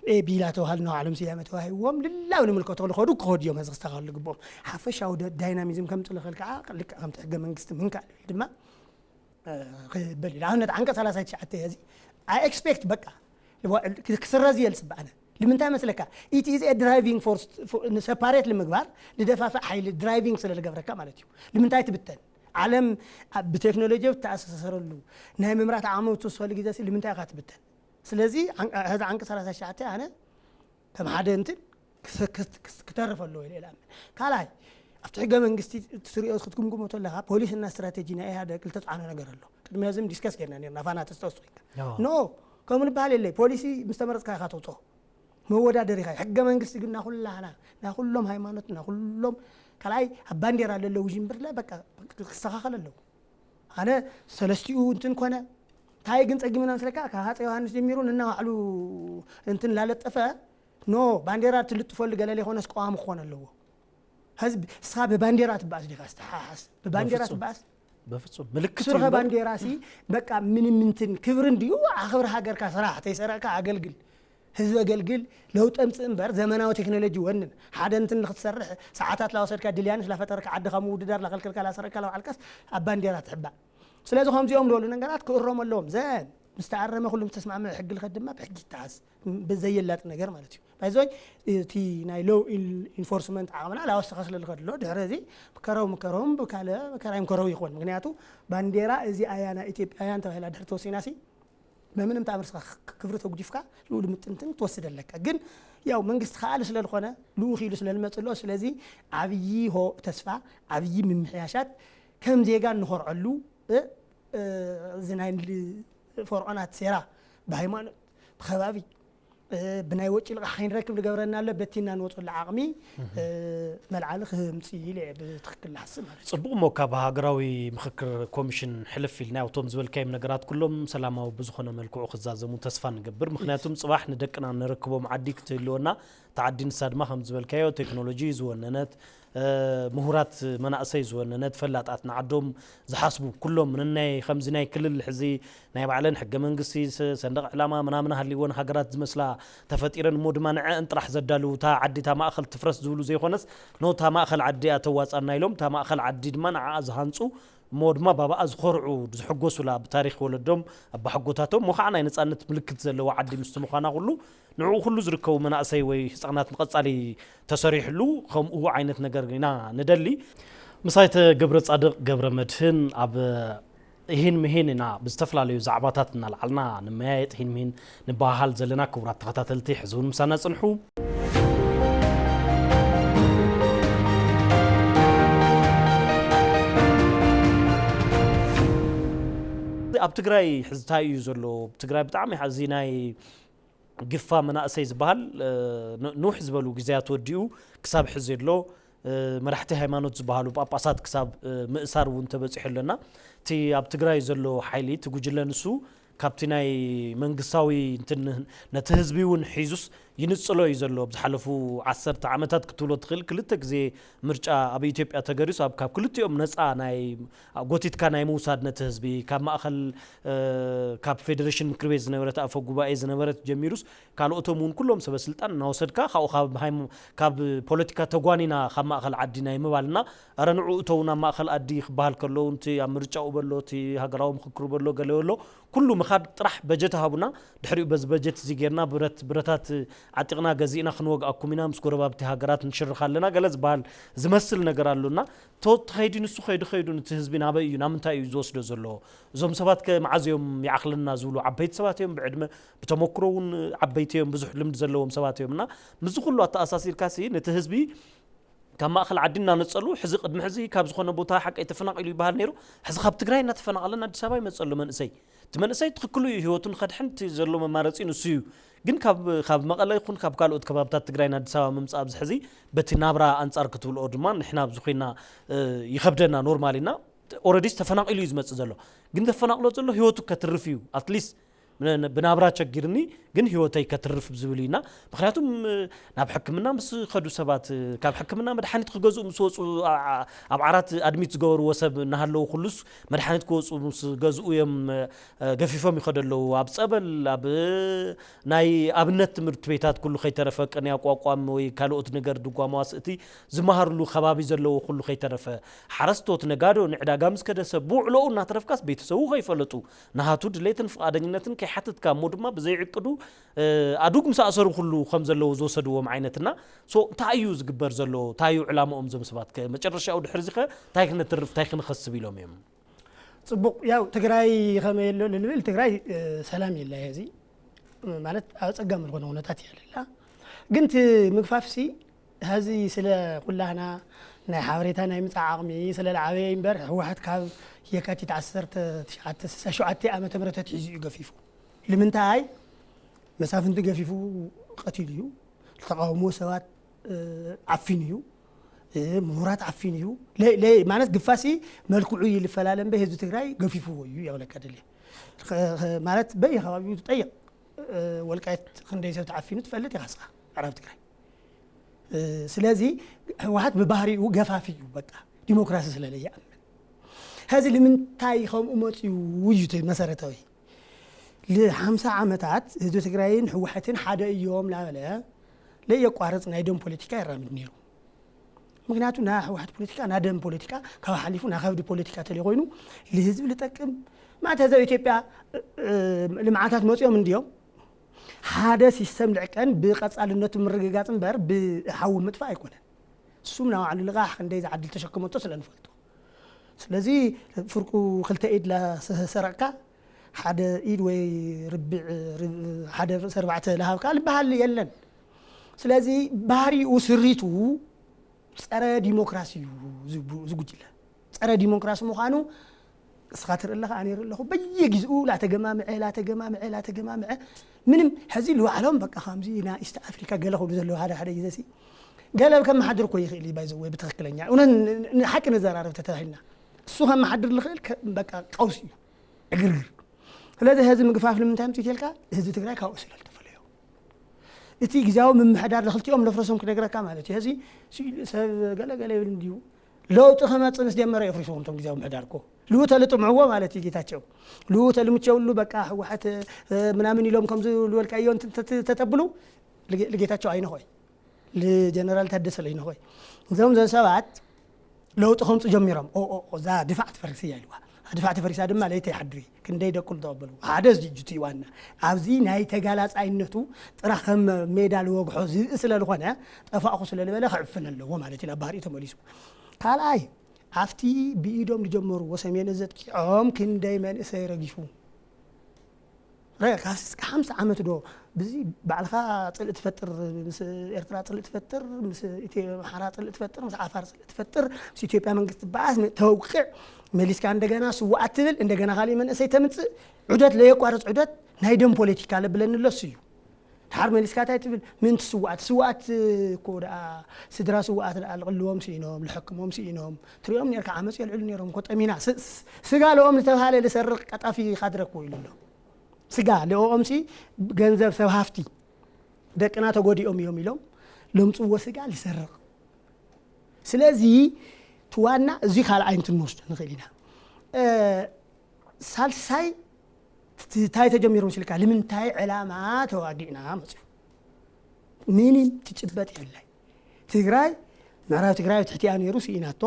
ኤ ቢ ኢላ ተባሃሉ ንባዕሎም ስያመ ተዋሂብዎም፣ ልላው ንምልከቶ ልኸዱ ክኸዱ እዮም። እዚ ክስተኻኸሉ ልግብኦም። ሓፈሻዊ ደ-፣ ዳይናሚዝም ከምጽእ ልኽእል ከዓ ልክዕ ከምቲ ሕገ መንግስቲ ምንካእ ልብል ድማ፣ እ፣ ክበል እዩ። ንኣብነት ዓንቀጽ ሰላሳ ትሽዓተ እዚ፣ I expect በቃ፣ ክስረዝ እየ ልጽበ ኣነ። ንምንታይ መስለካ? It is a driving force for፣ ንሰፓሬት ንምግባር ልደፋፍዕ ሓይሊ ድራይቪንግ ስለ ልገብረካ ማለት እዩ። ንምንታይ ትብተን? ዓለም ኣብ፣ ብቴክኖሎጂ ብተኣሳሰረሉ ናይ ምምራት ዓቕሚ ብትወስኸሉ ግዜ ሲ ልምንታይ ኢኻ ትብተን? ስለዚ ዓን-፣ ሕዚ ዓንቀጽ ሰላሳ ትሽዓተ ኣነ ከም ሓደ እንትን ክስ-፣ ክስ-፣ ክስ-፣ ክተርፍ ኣለዎ ኢለ እየ ዝኣምን። ካልኣይ፣ ኣብቲ ሕገ መንግስቲ እትሪኦ ክትግምግሞ ተለካ ፖሊስና ስትራቴጂ ናይ ኢህኣደግ ዝተፃዕኖ ነገር ኣሎ። ቅድሚ ህዝም ዲስከስ ጌርና ነርና ፋና ተስተውስቶ ኢልካ ኖ ከምኡ ንበሃል የለይ። ፖሊሲ ምስ ተመረፅካ ኢኻ ተውፅኦ መወዳደሪ ኢኻ። ሕገ መንግስቲ ግን ናኩላና ናኩሎም ሃይማኖት ናኩሎም ካልኣይ ኣብ ባንዴራ ለለው ውዥንብርለ በቃ ክስተኻኸል ኣለዎ። ኣነ ሰለስቲኡ እንትን ኮነ እንታይ ግን ጸጊምና ምስለካ ካብ ሃፀ ዮሃንስ ጀሚሩ ንናባዕሉ እንትን ላለጠፈ ኖ ባንዴራ ትልጥፈሉ ገለ ዘይኮነስ ቀዋሚ ክኾን ኣለዎ። ህዝቢ እስኻ ብባንዴራ ትበኣስ ዲኻ ዝተሓሓስ ብባንዴራ በፍጹም። ትበኣስ በፍጹም ምልክት ሱርኸ እዩ እምበር ባንዴራ ሲ በቃ ምንም እንትን ክብሪ እንዲዩ ኣኽብር ሃገርካ ስራሕ ተይሰረቅካ ኣገልግል ህዝቢ ኣገልግል ለውጢ ኣምፅእ እምበር ዘመናዊ ቴክኖሎጂ ወንን ሓደ እንትን ንክትሰርሕ ሰዓታት ላወሰድካ ድልያንስ ላፈጠርካ ዓድኻ ምውድዳር ላኸልከልካ ላሰረቅካ ላውዓልካስ ኣብ ባንዴራ ትሕባእ። ስለዚ ከምዚኦም ዝበሉ ነገራት ክእረሙ ኣለዎም። ዘን ምስ ተኣረመ ኩሉ ምስ ተስማዕምዐ ሕጊ ልኸድ ድማ ብሕጊ ይተሓዝ። ብዘየላጥ ነገር ማለት እዩ። ባይዞይ እቲ ናይ ሎ ኢንፎርስመንት ዓቕምና ላወሰኸ ስለ ልኸድ ኣሎ ድሕሪ እዚ ከረው ምከረውም ብካለ መከራይም ከረው ይኾን። ምክንያቱ ባንዴራ እዚ ኣያ ናይ ኢትዮጵያውያን ተባሂላ ድሕሪ ተወሲናሲ በምንም ተኣምር ስኻ ክብሪ ተጉዲፍካ ልኡል ምጥንትን ትወስድ ኣለካ። ግን ያው መንግስቲ ከኣል ስለ ዝኾነ ልኡኽ ኢሉ ስለ ልመጽእ ኣሎ። ስለዚ ዓብዪ ሆ ተስፋ ዓብዪ ምምሕያሻት ከም ዜጋ እንኾርዐሉ እ፣ እ፣ እዚ ናይ ል- ፈርዖናት ሴራ ብሃይማኖት ብከባቢ እ፣ ብናይ ወጪ ልቓሕ ከይንረክብ ዝገብረና ኣሎ በቲና ንወፅሉ ዓቕሚ እ፣ መልዓሊ ክምፅእ ኢለ እየ ብትኽክል ዝሓስብ ማለት እዩ። ጽቡቕ እሞ ካብ ሃገራዊ ምኽክር ኮሚሽን ሕልፍ ኢልና ያው እቶም ዝበልካዮም ነገራት ኩሎም ሰላማዊ ብዝኾነ መልክዑ ክዛዘሙ ተስፋ ንገብር። ምክንያቱም ጽባሕ ንደቅና ነረክቦም ዓዲ ክትህልወና እታ ዓዲ ንሳ ድማ ከም ዝበልካዮ ቴክኖሎጂ ዝወነነት እ፣ ምሁራት መናእሰይ ዝወነነት ፈላጣት ንዓዶም ዝሓስቡ ኩሎም ንናይ ከምዚ ናይ ክልል ሕዚ ናይ ባዕለን ሕገ መንግስቲ ስ- ሰንደቕ ዕላማ ምናምን ሃልይወን ሃገራት ዝመስላ ተፈጢረን እሞ ድማ ንዐአን ጥራሕ ዘዳልው እታ ዓዲ እታ ማእኸል ትፍረስ ዝብሉ ዘይኮነስ ኖታ ማእኸል ዓዲ እያ ተዋፃና ኢሎም እታ ማእኸል ዓዲ ድማ ንዓኣ ዝሃንፁ እሞ ድማ ባባኣ ዝኾርዑ ዝሕጎሱላ ብታሪክ ወለዶም ኣባሕጎታቶም እሞ ከዓ ናይ ነፃነት ምልክት ዘለዋ ዓዲ ምስቲ ምዃና ኩሉ ንዕኡ ኩሉ ዝርከቡ መናእሰይ ወይ ህፃናት ንቐፃሊ ተሰሪሕሉ ከምኡ ዓይነት ነገር ኢና ንደሊ። ምሳይ ተገብረ ፃድቕ ገብረ መድህን ኣብ ይህን ምሂን ኢና ብዝተፈላለዩ ዛዕባታት እናልዓልና ንመያየጥ ሂን ምሂን ንበሃሃል ዘለና ክቡራት ተኸታተልቲ ሕዚ እውን ምሳና ፅንሑ። ኣብ ትግራይ ሕዚ እንታይ እዩ ዘሎ? ትግራይ ብጣዕሚ ሕዚ ናይ ግፋ መናእሰይ ዝበሃል እ፣ ን- ንውሕ ዝበሉ ግዜያት ወዲኡ ክሳብ ሕዚ ኣሎ እ፣ መራሕቲ ሃይማኖት ዝበሃሉ ጳጳሳት ክሳብ እ፣ ምእሳር እውን ተበፂሑ ኣለና። እቲ ኣብ ትግራይ ዘሎ ሓይሊ እቲ ጉጅለ ንሱ ካብቲ ናይ መንግስታዊ እንትን ነቲ ህዝቢ እውን ሒዙስ ይንፅሎ እዩ ዘሎ። ኣብ ዝሓለፉ ዓሰርተ ዓመታት ክትብሎ ትኽእል ክልተ ግዜ ምርጫ ኣብ ኢትዮጵያ ተገሪሱ ኣብ ካብ ክልቲኦም ነፃ ናይ ጎቲትካ ናይ ምውሳድ ነቲ ህዝቢ ካብ ማእኸል እ፣ ካብ ፌደሬሽን ምክር ቤት ዝነበረት ኣፈ ጉባኤ ዝነበረት ጀሚሩስ ካልኦቶም እውን ኩሎም ሰበ ስልጣን እናወሰድካ ካብኡ ካብ ሃይም- ካብ ፖለቲካ ተጓኒና ካብ ማእኸል ዓዲ ናይ ምባልና ኣረ ንዑ እተው ናብ ማእኸል ዓዲ ክበሃል ከሎ እውን እቲ ኣብ ምርጫኡ በሎ እቲ ሃገራዊ ምክክሩ በሎ ገለ በሎ ኩሉ ምኻድ ጥራሕ በጀት ሃቡና ድሕሪኡ በዚ በጀት እዚ ጌርና ብረት ብረታት ዓጢቕና ገዚእና ክንወግኣኩም ኢና ምስ ጎረባብቲ ሃገራት ንሽርኽ ኣለና ገለ ዝበሃል ዝመስል ነገር ኣሎና። ተወ ተኸይዲ ንሱ ከይዱ ከይዱ ነቲ ህዝቢ ናበይ እዩ ናብ ምንታይ እዩ ዝወስዶ ዘሎ? እዞም ሰባት ከ መዓዝ እዮም ይዓኽለና ዝብሉ ዓበይቲ ሰባት እዮም ብዕድመ ብተመክሮ እውን ዓበይቲ እዮም ብዙሕ ልምዲ ዘለዎም ሰባት እዮም እና ምስዚ ኩሉ ኣተኣሳሲርካ ሲ ነቲ ህዝቢ ካብ ማእኸል ዓዲ እናነፀሉ ሕዚ ቅድሚ ሕዚ ካብ ዝኾነ ቦታ ሓቀይ ተፈናቒሉ ይበሃል ነይሩ። ሕዚ ካብ ትግራይ እናተፈናቐለ ናብ ኣዲስ ኣበባ ይመፀሉ መንእሰይ። እቲ መንእሰይ ትኽክሉ እዩ፣ ህይወቱ ንኸድሕን እቲ ዘሎ መማረፂ ንሱ እዩ። ግን ካብ ካብ መቐለ ይኹን ካብ ካልኦት ከባብታት ትግራይ ናብ ኣዲስ ኣበባ ምምፃእ ኣብዚ ሕዚ በቲ ናብራ ኣንፃር ክትብልኦ ድማ ንሕና ኣብዚ ኮይና እ፣ ይኸብደና ኖርማሊ እና ኦረዲስ ተፈናቒሉ እዩ ዝመፅእ ዘሎ። ግን ዘፈናቕሎ ዘሎ ህይወቱ ከትርፍ እዩ ኣትሊስት ብናብራ ቸጊርኒ ግን ህይወተይ ከትርፍ ዝብል እዩ እና ምክንያቱም ናብ ሕክምና ምስ ከዱ ሰባት ካብ ሕክምና መድሓኒት ክገዝኡ ምስ ወፁ ኣብ ዓራት ኣድሚት ዝገበርዎ ሰብ እናሃለዉ ኩሉስ መድሓኒት ክወፁ ምስ ገዝኡ እዮም ገፊፎም ይኸዱ ኣለዉ ኣብ ፀበል ኣብ ናይ ኣብነት ትምህርቲ ቤታት ኩሉ ከይተረፈ ቅንያ ቋቋም ወይ ካልኦት ነገር ድጓ መዋስእቲ ዝመሃርሉ ከባቢ ዘለዎ ኩሉ ከይተረፈ ሓረስቶት ነጋዶ ንዕዳጋ ምስ ከደ ሰብ ብውዕሎኡ እናተረፍካስ ቤተሰቡ ከይፈለጡ ናሃቱ ድሌትን ፍቓደኝነትን ከይሓተትካ እሞ ድማ ብዘይዕቅዱ ኣዱግ ምስ ኣሰሩ ኩሉ ከም ዘለዎ ዝወሰድዎም ዓይነትና ሶ እንታይ እዩ ዝግበር ዘሎ እንታይ እዩ ዕላምኦም ዞም ሰባት ከ መጨረሻኡ ድሕሪ ዚኸ እንታይ ክነትርፍ እንታይ ክንኸስብ ኢሎም እዮም ፅቡቕ ያው ትግራይ ከመይ ኣሎ ንብል ትግራይ ሰላም የላ እዚ ማለት ኣብ ፀጋሚ ዝኾነ ኩነታት እያ ለላ ግን እቲ ምግፋፍ ሲ ሀዚ ስለ ኩላህና ናይ ሓበሬታ ናይ ምጻእ ዓቕሚ ስለ ዝዓበየ እምበር፣ ህወሓት ካብ የካቲት ዓሰርተ ትሽዓተ ስሳ ሸውዓተ ዓመተ ምህረት ኣትሒዙ እዩ ገፊፉ። ንምንታይ? መሳፍንቲ ገፊፉ ቀቲሉ እዩ። ተቓውሞ ሰባት፣ እ፣ ዓፊኑ እዩ። እ፣ ምሁራት ዓፊኑ እዩ። ለ-፣ ለ-፣ ማለት ግፋሲ መልክዑ ይፈላለ እምበር ህዝቢ ትግራይ ገፊፍዎ እዩ የብለካ ደልየ። ኸ-፣ ኸ-፣ ማለት በየከባቢኡ ትጠይቕ፣ እ፣ ወልቃይት ክንደይ ሰብ ተዓፊኑ ትፈልጥ ኢኻ ንስኻ፣ ምዕራብ ትግራይ። እ፣ ስለዚ ህወሓት ብባህሪኡ ገፋፊ እዩ፣ በቃ ዲሞክራሲ ስለ ለይኣምን። ሕዚ ንምንታይ ከምኡ መፅዩ እዩ እቲ መሰረታዊ። ል50 ዓመታት ህዝቢ ትግራይን ህወሓትን ሓደ እዮም ላበለ ለየቋርፅ ናይ ደም ፖለቲካ ይራምድ ነይሩ። ምክንያቱ ናይ ህወሓት ፖለቲካ ናይ ደም ፖለቲካ ካብ ሓሊፉ ናይ ከብዲ ፖለቲካ ተለይ ኮይኑ ልህዝቢ ልጠቅም ማለት ህዝብ ኢትዮጵያ፣ እ፣ እ፣ ልምዓታት መፅኦም እንድዮም ሓደ ሲስተም ልዕቀን ብቐፃልነቱ ምርግጋፅ እምበር ብሓዊ ምጥፋእ ኣይኮነን። እሱም ናብ ባዕሉ ልቓሕ ክንደይ ዝዓድል ተሸክመቶ ስለ ንፈልጦ። ስለዚ ፍርቁ ክልተ ኢድ ላሰረቕካ ሓደ ኢድ ወይ ርብዕ፣ ርብ-፣ ሓደ ርእሲ ኣርባዕተ ልሃብካ ልበሃል የለን። ስለዚ ባህሪኡ ስሪቱ ጸረ ዲሞክራሲ እዩ ዝቡ-፣ ዝጉጅለ። ጸረ ዲሞክራሲ ምዃኑ እስኻ ትርኢ ኣለኻ፣ ኣነ ይርኢ ኣለኹ። በየግዝኡ ላተገማምዐ፣ ላተገማምዐ፣ ላተገማምዐ። ምንም ሕዚ ልባዕሎም በቃ ከምዚ ናይ ኢስት ኣፍሪካ ገለ ክብሉ ዘለዉ ሓደ ሓደ ግዜ ሲ ገለ ከመሓድር እኮ ይኽእል እዩ፣ ባይ ዘ ወይ ብትኽክለኛ እውነት ን-፣ ን-፣ ንሓቂ ንዘራረብ ተተባሂልና እሱ ከመሓድር ዝኽእል ከ-፣ በቃ ቀውሲ እዩ፣ ዕግርግር። ስለዚ ሕዚ ምግፋፍ ንምንታይ ምፅእ ኢልካ ህዝቢ ትግራይ ካብኡ ስለ ዝተፈለዮ እቲ ግዜያዊ ምምሕዳር ንክልቲኦም ለፍረሶም ክነግረካ ማለት እዩ። ሕዚ ሲ-፣ ሰብ ገለ ገለ ይብል እንድዩ ለውጢ ክመፅእ ምስ ጀመረ የፍሪስዎም እቶም ግዜያዊ ምምሕዳር እኮ። ልኡ ተልጥምዕዎ ማለት እዩ ጌታቸው። ልኡ ተልምቸውሉ በቃ ህወሓት፣ እ፣ ምናምን ኢሎም ከምዚ ልበልካዮ እንትን ተት-፣ ተተብሉ ልጌ-፣ ልጌታቸው ኣይንኾይ። ልጀነራል ታደሰ ለይንኾይ። እዞም ዘን ሰባት ለውጢ ከምፁ ጀሚሮም። ኦ፣ ኦ፣ ኦ፣ እዛ ድፋዕ ትፈርስ እያ ኢልዋ። ድፋዕ ተፈሪሳ ድማ ለይቲ ይሓድሪ። ክንደይ ደቁ ዝተቐበሉ። ሓደ እዚ እዩ እቲ ዋና። ኣብዚ ናይ ተጋላጻይነቱ ጥራሕ ከም ሜዳ ልወግሖ ዝርኢ ስለ ዝኾነ፣ ጠፋእኹ ስለ ዝበለ ክዕፍን ኣለዎ ማለት እዩ። ናብ ባህሪኡ ተመሊሱ። ካልኣይ፣ ኣብቲ ብኢዶም ዝጀመርዎ ሰሜን እዝ ዘጥቂዖም ክንደይ መንእሰይ ረጊፉ። ረ-፣ ካብ እስከ ሓምሳ ዓመት ዶ ብዚ ባዕልኻ ጽልኢ ትፈጥር፣ ምስ ኤርትራ ጽልኢ ትፈጥር፣ ምስ ኢትዮ ኣምሓራ ጽልኢ ትፈጥር፣ ምስ ዓፋር ጽልኢ ትፈጥር፣ ምስ ኢትዮጵያ መንግስቲ ትበኣስ፣ ም-፣ ተውቅዕ፣ መሊስካ እንደገና ስውኣት ትብል፣ እንደገና ካሊእ መንእሰይ ተምጽእ፣ ዑደት ለየቋርጽ ዑደት ናይ ደም ፖለቲካ ለብለኒ ኣሎ እሱ እዩ። ድሓር መሊስካ እንታይ ትብል? ምእንቲ ስውኣት፣ ስውኣት እኮ ደኣ፣ ስድራ ስውኣት ደኣ ልቕልዎም ስኢኖም፣ ልሕክሞም ስኢኖም፣ ትሪኦም ኔርካ ዓመጽ የልዕሉ ኔሮም እኮ ጠሚና። ስ-፣ ስ-፣ ስጋ ለኦም ዝተባህለ ልሰርቕ ቀጣፊ ካድረ እኮ ኢሉ ኣሎ። ስጋ ለኦኦምሲ ገንዘብ ሰብ ሃፍቲ ደቅና ተጎዲኦም እዮም ኢሎም ለምፅዎ ስጋ ልሰርቕ። ስለዚ እቲ ዋና እዚ ካልኣይ እንትን ንወስዶ ንኽእል ኢና። እ፣ ሳልሳይ ት-፣ እንታይ ተጀሚሩ ምስልካ? ንምንታይ ዕላማ ተዋዲእና መፅዩ? ምንም ትጭበጥ የብላይ። ትግራይ፣ ምዕራብ ትግራይ ኣብ ትሕቲኣ ነይሩ ስኢናቶ።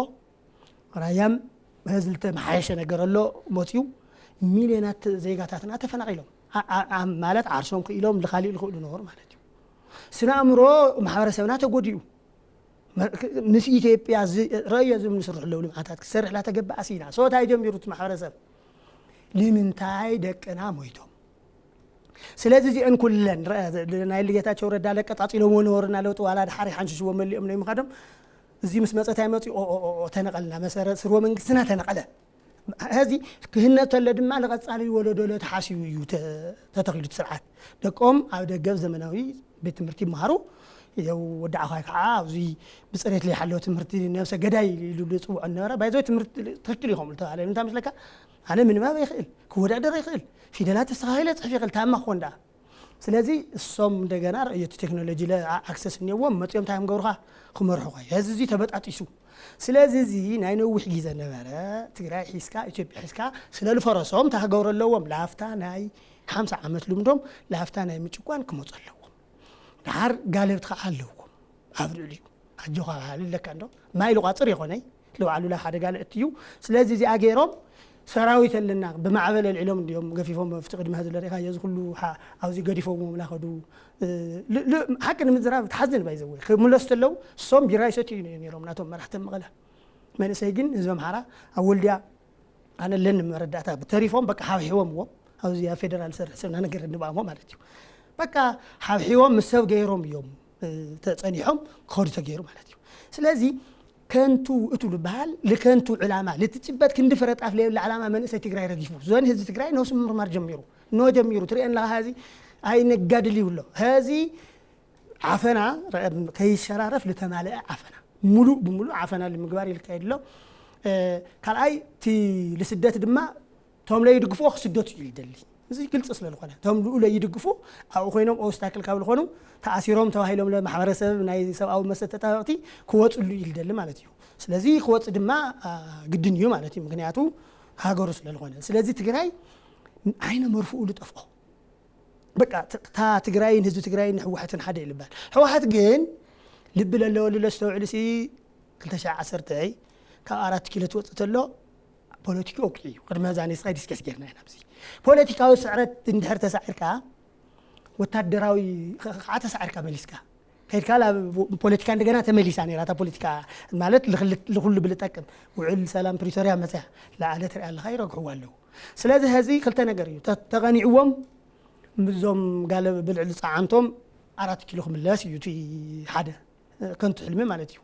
ራያም በዚ ዝተመሓየሸ ነገር ኣሎ መፅዩ። ሚልዮናት ዜጋታትና ተፈናቒሎም። ኣ-፣ ኣ-፣ ኣ-፣ ማለት ዓርሶም ክኢሎም ልኻሊእ ልኽእሉ ነበሩ ማለት እዩ። ስነ ኣእምሮ ማሕበረሰብና ተጎዲኡ። መ-፣ ክ-፣ ምስ ኢትዮጵያ ዝ-፣ ረእዮ ዝም ንስርሑ ኣለዉ ልምዓታት ክሰርሕ ላተገበኣ ሲና። ሶታ ጀሚሩ እቲ ማሕበረሰብ። ንምንታይ ደቅና ሞይቶም? ስለዚ እዚአን ኩለን ረ-፣ ናይ ልጌታቸው ረዳ ለቀጣጺሎምዎ ነበሩ እና ለውጢ ዋላ ድሓር ይሓንሽሽዎ መሊኦም ናይ ምኻዶም። እዚ ምስ መጸ እንታይ መጺኡ? ኦ፣ ኦ፣ ኦ፣ ኦ፣ ተነቐልና። መሰረት ስርወ መንግስትና ተነቐለ። ሕዚ ክህነተሎ ድማ ንቐጻሊ ወለዶ ለተሓሲቡ እዩ ተ-፣ ተተኺሉ እቲ ስርዓት። ደቆም ኣብ ደገ ኣብ ዘመናዊ ቤት ትምህርቲ ይመሃሩ። ያው ወዲ ዓዃይ ከዓ ኣብዚ ብፅሬት ለይሓለወ ትምህርቲ ነብሰ ገዳይ ኢሉ ዝፅውዖ ነበረ። ባይዘ ትምህርቲ ትኽክል ይኸም ዝተባህለ ንምንታይ መስለካ? ኣነ ምንባብ ይኽእል፣ ክወዳደር ይኽእል፣ ፊደላት ተስተኻኺለ ፅሕፍ ይኽእል፣ ታማ ክኾን ደኣ። ስለዚ እሶም እንደገና ርእየቱ ቴክኖሎጂ ለ-፣ ኣ-፣ ኣክሰስ እኒአዎም መፂኦም እንታይ እዮም ገብሩኻ? ክመርሑኻ። ሕዚ እዚ ተበጣጢሱ። ስለዚ እዚ ናይ ነዊሕ ግዜ ነበረ ትግራይ ሒዝካ፣ ኢትዮጵያ ሒዝካ፣ ስለ ልፈረሶም እንታይ ክገብሩ ኣለዎም? ላፍታ ናይ ሓምሳ ዓመት ልምዶም፣ ላፍታ ናይ ምጭቋን ክመፁ ኣለዎም። ደሓር ጋለብቲ ከዓ ኣለዎም ኣብ ልዕሊኡ። ኣጆኻ በሃሊ ኣለካ እንዶ? ማይ ልቋፅር ይኾነይ? ለባዕሉ ላ ሓደ ጋለ እትዩ። ስለዚ እዚኣ ገይሮም ሰራዊት ኣለና፣ ብማዕበል ኣልዒሎም እንዲዮም ገፊፎም፣ ኣብቲ ቅድሚ ሕዚ ለሪእኻዮ እዚ ኩሉ ሓ-፣ ኣብዚ ገዲፎምዎም ላኸዱ። እ፣ ል-፣ ል-፣ ሓቂ ንምዝራብ ትሓዝን ባይ ዘወይ። ክምለሱ ተለዉ፣ እሶም ቢራ ይሰትዩ ነይሮም፣ ናቶም መራሕቲ መቐለ። መንእሰይ ግን ህዝቢ ኣምሓራ ኣብ ወልድያ ኣነ ኣለኒ መረዳእታ። ተሪፎም በቃ ሓብሒቦምዎም። ኣብዚ ኣብ ፌደራል ዝሰርሕ ሰብ እናነገረ ንብኣሞ ማለት እዩ። በቃ ሓብሒቦም ምስ ሰብ ገይሮም እዮም፣ እ፣ ተጸኒሖም ክኸዱ ተገይሩ ማለት እዩ። ስለዚ ከንቱ እቱ ዝበሃል ልከንቱ ዕላማ ልትጭበጥ ክንዲ ፍረጣፍ ለየብለ ዕላማ መንእሰይ ትግራይ ረጊፉ ዞን ህዝቢ ትግራይ ነብሱ ምርማር ጀሚሩ ኖ ጀሚሩ ትሪአን ለኻ ሀዚ ኣይነጋድል ይብሎ ሀዚ ዓፈና ከይሸራረፍ ልተማልአ ዓፈና ሙሉእ ብሙሉእ ዓፈና ልምግባር ይልካየድ ኣሎ። ካልኣይ እቲ ልስደት ድማ እቶም ለይድግፍዎ ክስደቱ እዩ ልደሊ። እዚ ግልፂ ስለ ዝኾነ እቶም ልኡ ለይድግፉ ኣብኡ ኮይኖም ኦብስታክል ካብ ዝኾኑ ተኣሲሮም ተባሂሎም ለማሕበረሰብ ናይ ሰብኣዊ መሰል ተጣበቕቲ ክወፅሉ እዩ ልደሊ ማለት እዩ። ስለዚ ክወፅ ድማ ግድን እዩ ማለት እዩ። ምክንያቱ ሃገሩ ስለ ዝኾነ ስለዚ ትግራይ ዓይነ መርፍኡ ልጠፍኦ በቃ እታ ትግራይን ህዝቢ ትግራይን ህወሓትን ሓደ ይልባል። ህወሓት ግን ልቢ ለለወሉ ለስተውዕሉ ሲ ክልተ ሺሕ ዓሰርተ ካብ ኣራት ኪሎ ትወፅእ ተሎ ፖለቲካ ወቂ እዩ። ቅድሚ ዛ ኔስኻ ዲስከስ ጌርና ኢና ኣብዚ ፖለቲካዊ ስዕረት እንድሕር ተሳዒርካ ወታደራዊ ከዓ ተሳዒርካ መሊስካ ከይድካ ላ ፖለቲካ እንደገና ተመሊሳ ነራ እታ ፖለቲካ ማለት ልኩሉ ብልጠቅም ውዕል ሰላም ፕሪቶሪያ መፅያ ለዓለ ትሪኣ ኣለካ ይረግሕዋ ኣለዉ። ስለዚ ሀዚ ክልተ ነገር እዩ ተቐኒዕዎም ምዞም ጋለ ብልዕሊ ፃዓንቶም ኣራት ኪሎ ክምለስ እዩ እቲ ሓደ ከንቱ ሕልሚ ማለት እዩ።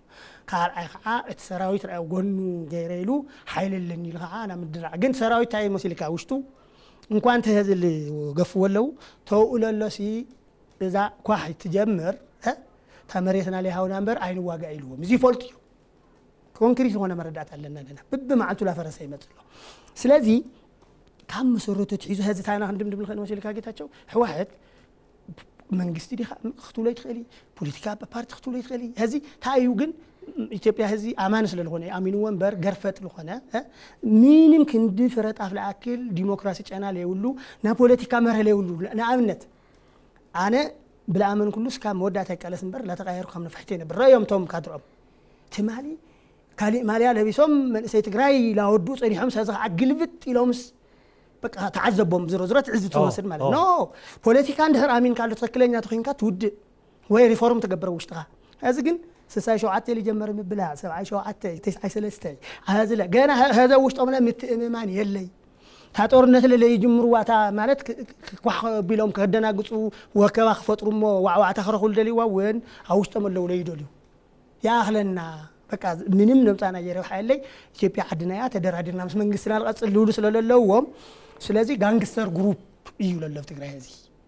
ካልኣይ ከዓ እቲ ሰራዊት ርኣይ ጎኑ ገይረ ኢሉ ሓይሊ ኣለኒ ኢሉ ከዓ ናብ ምድራዕ ግን ሰራዊት እንታይ መሲልካ ውሽጡ እንኳን ተህዝል ገፍዎ ኣለዉ ተውኡ ለሎሲ እዛ ኳሕ ትጀምር እታ መሬትና ለይሃውና እምበር ኣይንዋጋ ኢልዎም እዚ ይፈልጡ እዮም። ኮንክሪት ዝኾነ መረዳእታ ኣለና ኣለና ብብመዓልቱ ላፈረሰ ይመፅእ ኣሎ። ስለዚ ካብ መሰረቱ ትሒዙ ሀዚ ታይና ክንድምድም ንኽእል መሲልካ ጌታቸው ህወሓት መንግስቲ ዲኻ ክትብሎ ይትኽእል ፖለቲካ ፓርቲ ክትብሎ ይትኽእል ሀዚ እንታይ እዩ ግን ኢትዮጵያ ህዚ ኣማን ስለ ዝኾነ ኣሚንዎ እምበር ገርፈጥ ዝኾነ ምንም ክንዲ ፍረጣፍ ለኣክል ዲሞክራሲ ጨና ለይብሉ ናይ ፖለቲካ መርህ ለይብሉ ንኣብነት ኣነ ብለኣመን ኩሉ እስካብ መወዳእታ ይቃለስ እምበር ላተቃየሩ ከም ነፋሒቶ ይነብር ረእዮም ቶም ካድሮም ትማሊ ካሊእ ማልያ ለቢሶም መንእሰይ ትግራይ ላወዱ ፀኒሖም ሰዚ ከዓ ግልብጥ ኢሎምስ በቃ ተዓዘቦም ዝሮ ዝሮ ትዕዝብ ትወስድ ማለት ኖ ፖለቲካ እንድሕር ኣሚንካ ኣሎ ትክክለኛ ተኮንካ ትውድእ ወይ ሪፎርም ትገብረ ውሽጥኻ እዚ ግን ስሳይ ሸውዓተ ሊጀመር ምብላዕ ሰብዓይ ሸውዓተ ተስዓይ ሰለስተ ኣዝለ ገና ሀዘ ውሽጦም ለ ምትእምማን የለይ እታ ጦርነት ለለይጅምርዋ እታ ማለት ክኳሕ ቢሎም ከደናግፁ ወከባ ክፈጥሩ እሞ ዋዕዋዕታ ክረኽቡ ልደልይዋ እውን ኣብ ውሽጦም ኣለዉ ለይደልዩ ይኣኽለና በቃ ምንም ነምፃ ናይ የረብሓ የለይ ኢትዮጵያ ዓድና እያ ተደራዲርና ምስ መንግስትና ንቐፅል ልብሉ ስለ ለለውዎም ስለዚ ጋንግስተር ግሩፕ እዩ ለሎ ትግራይ ህዚ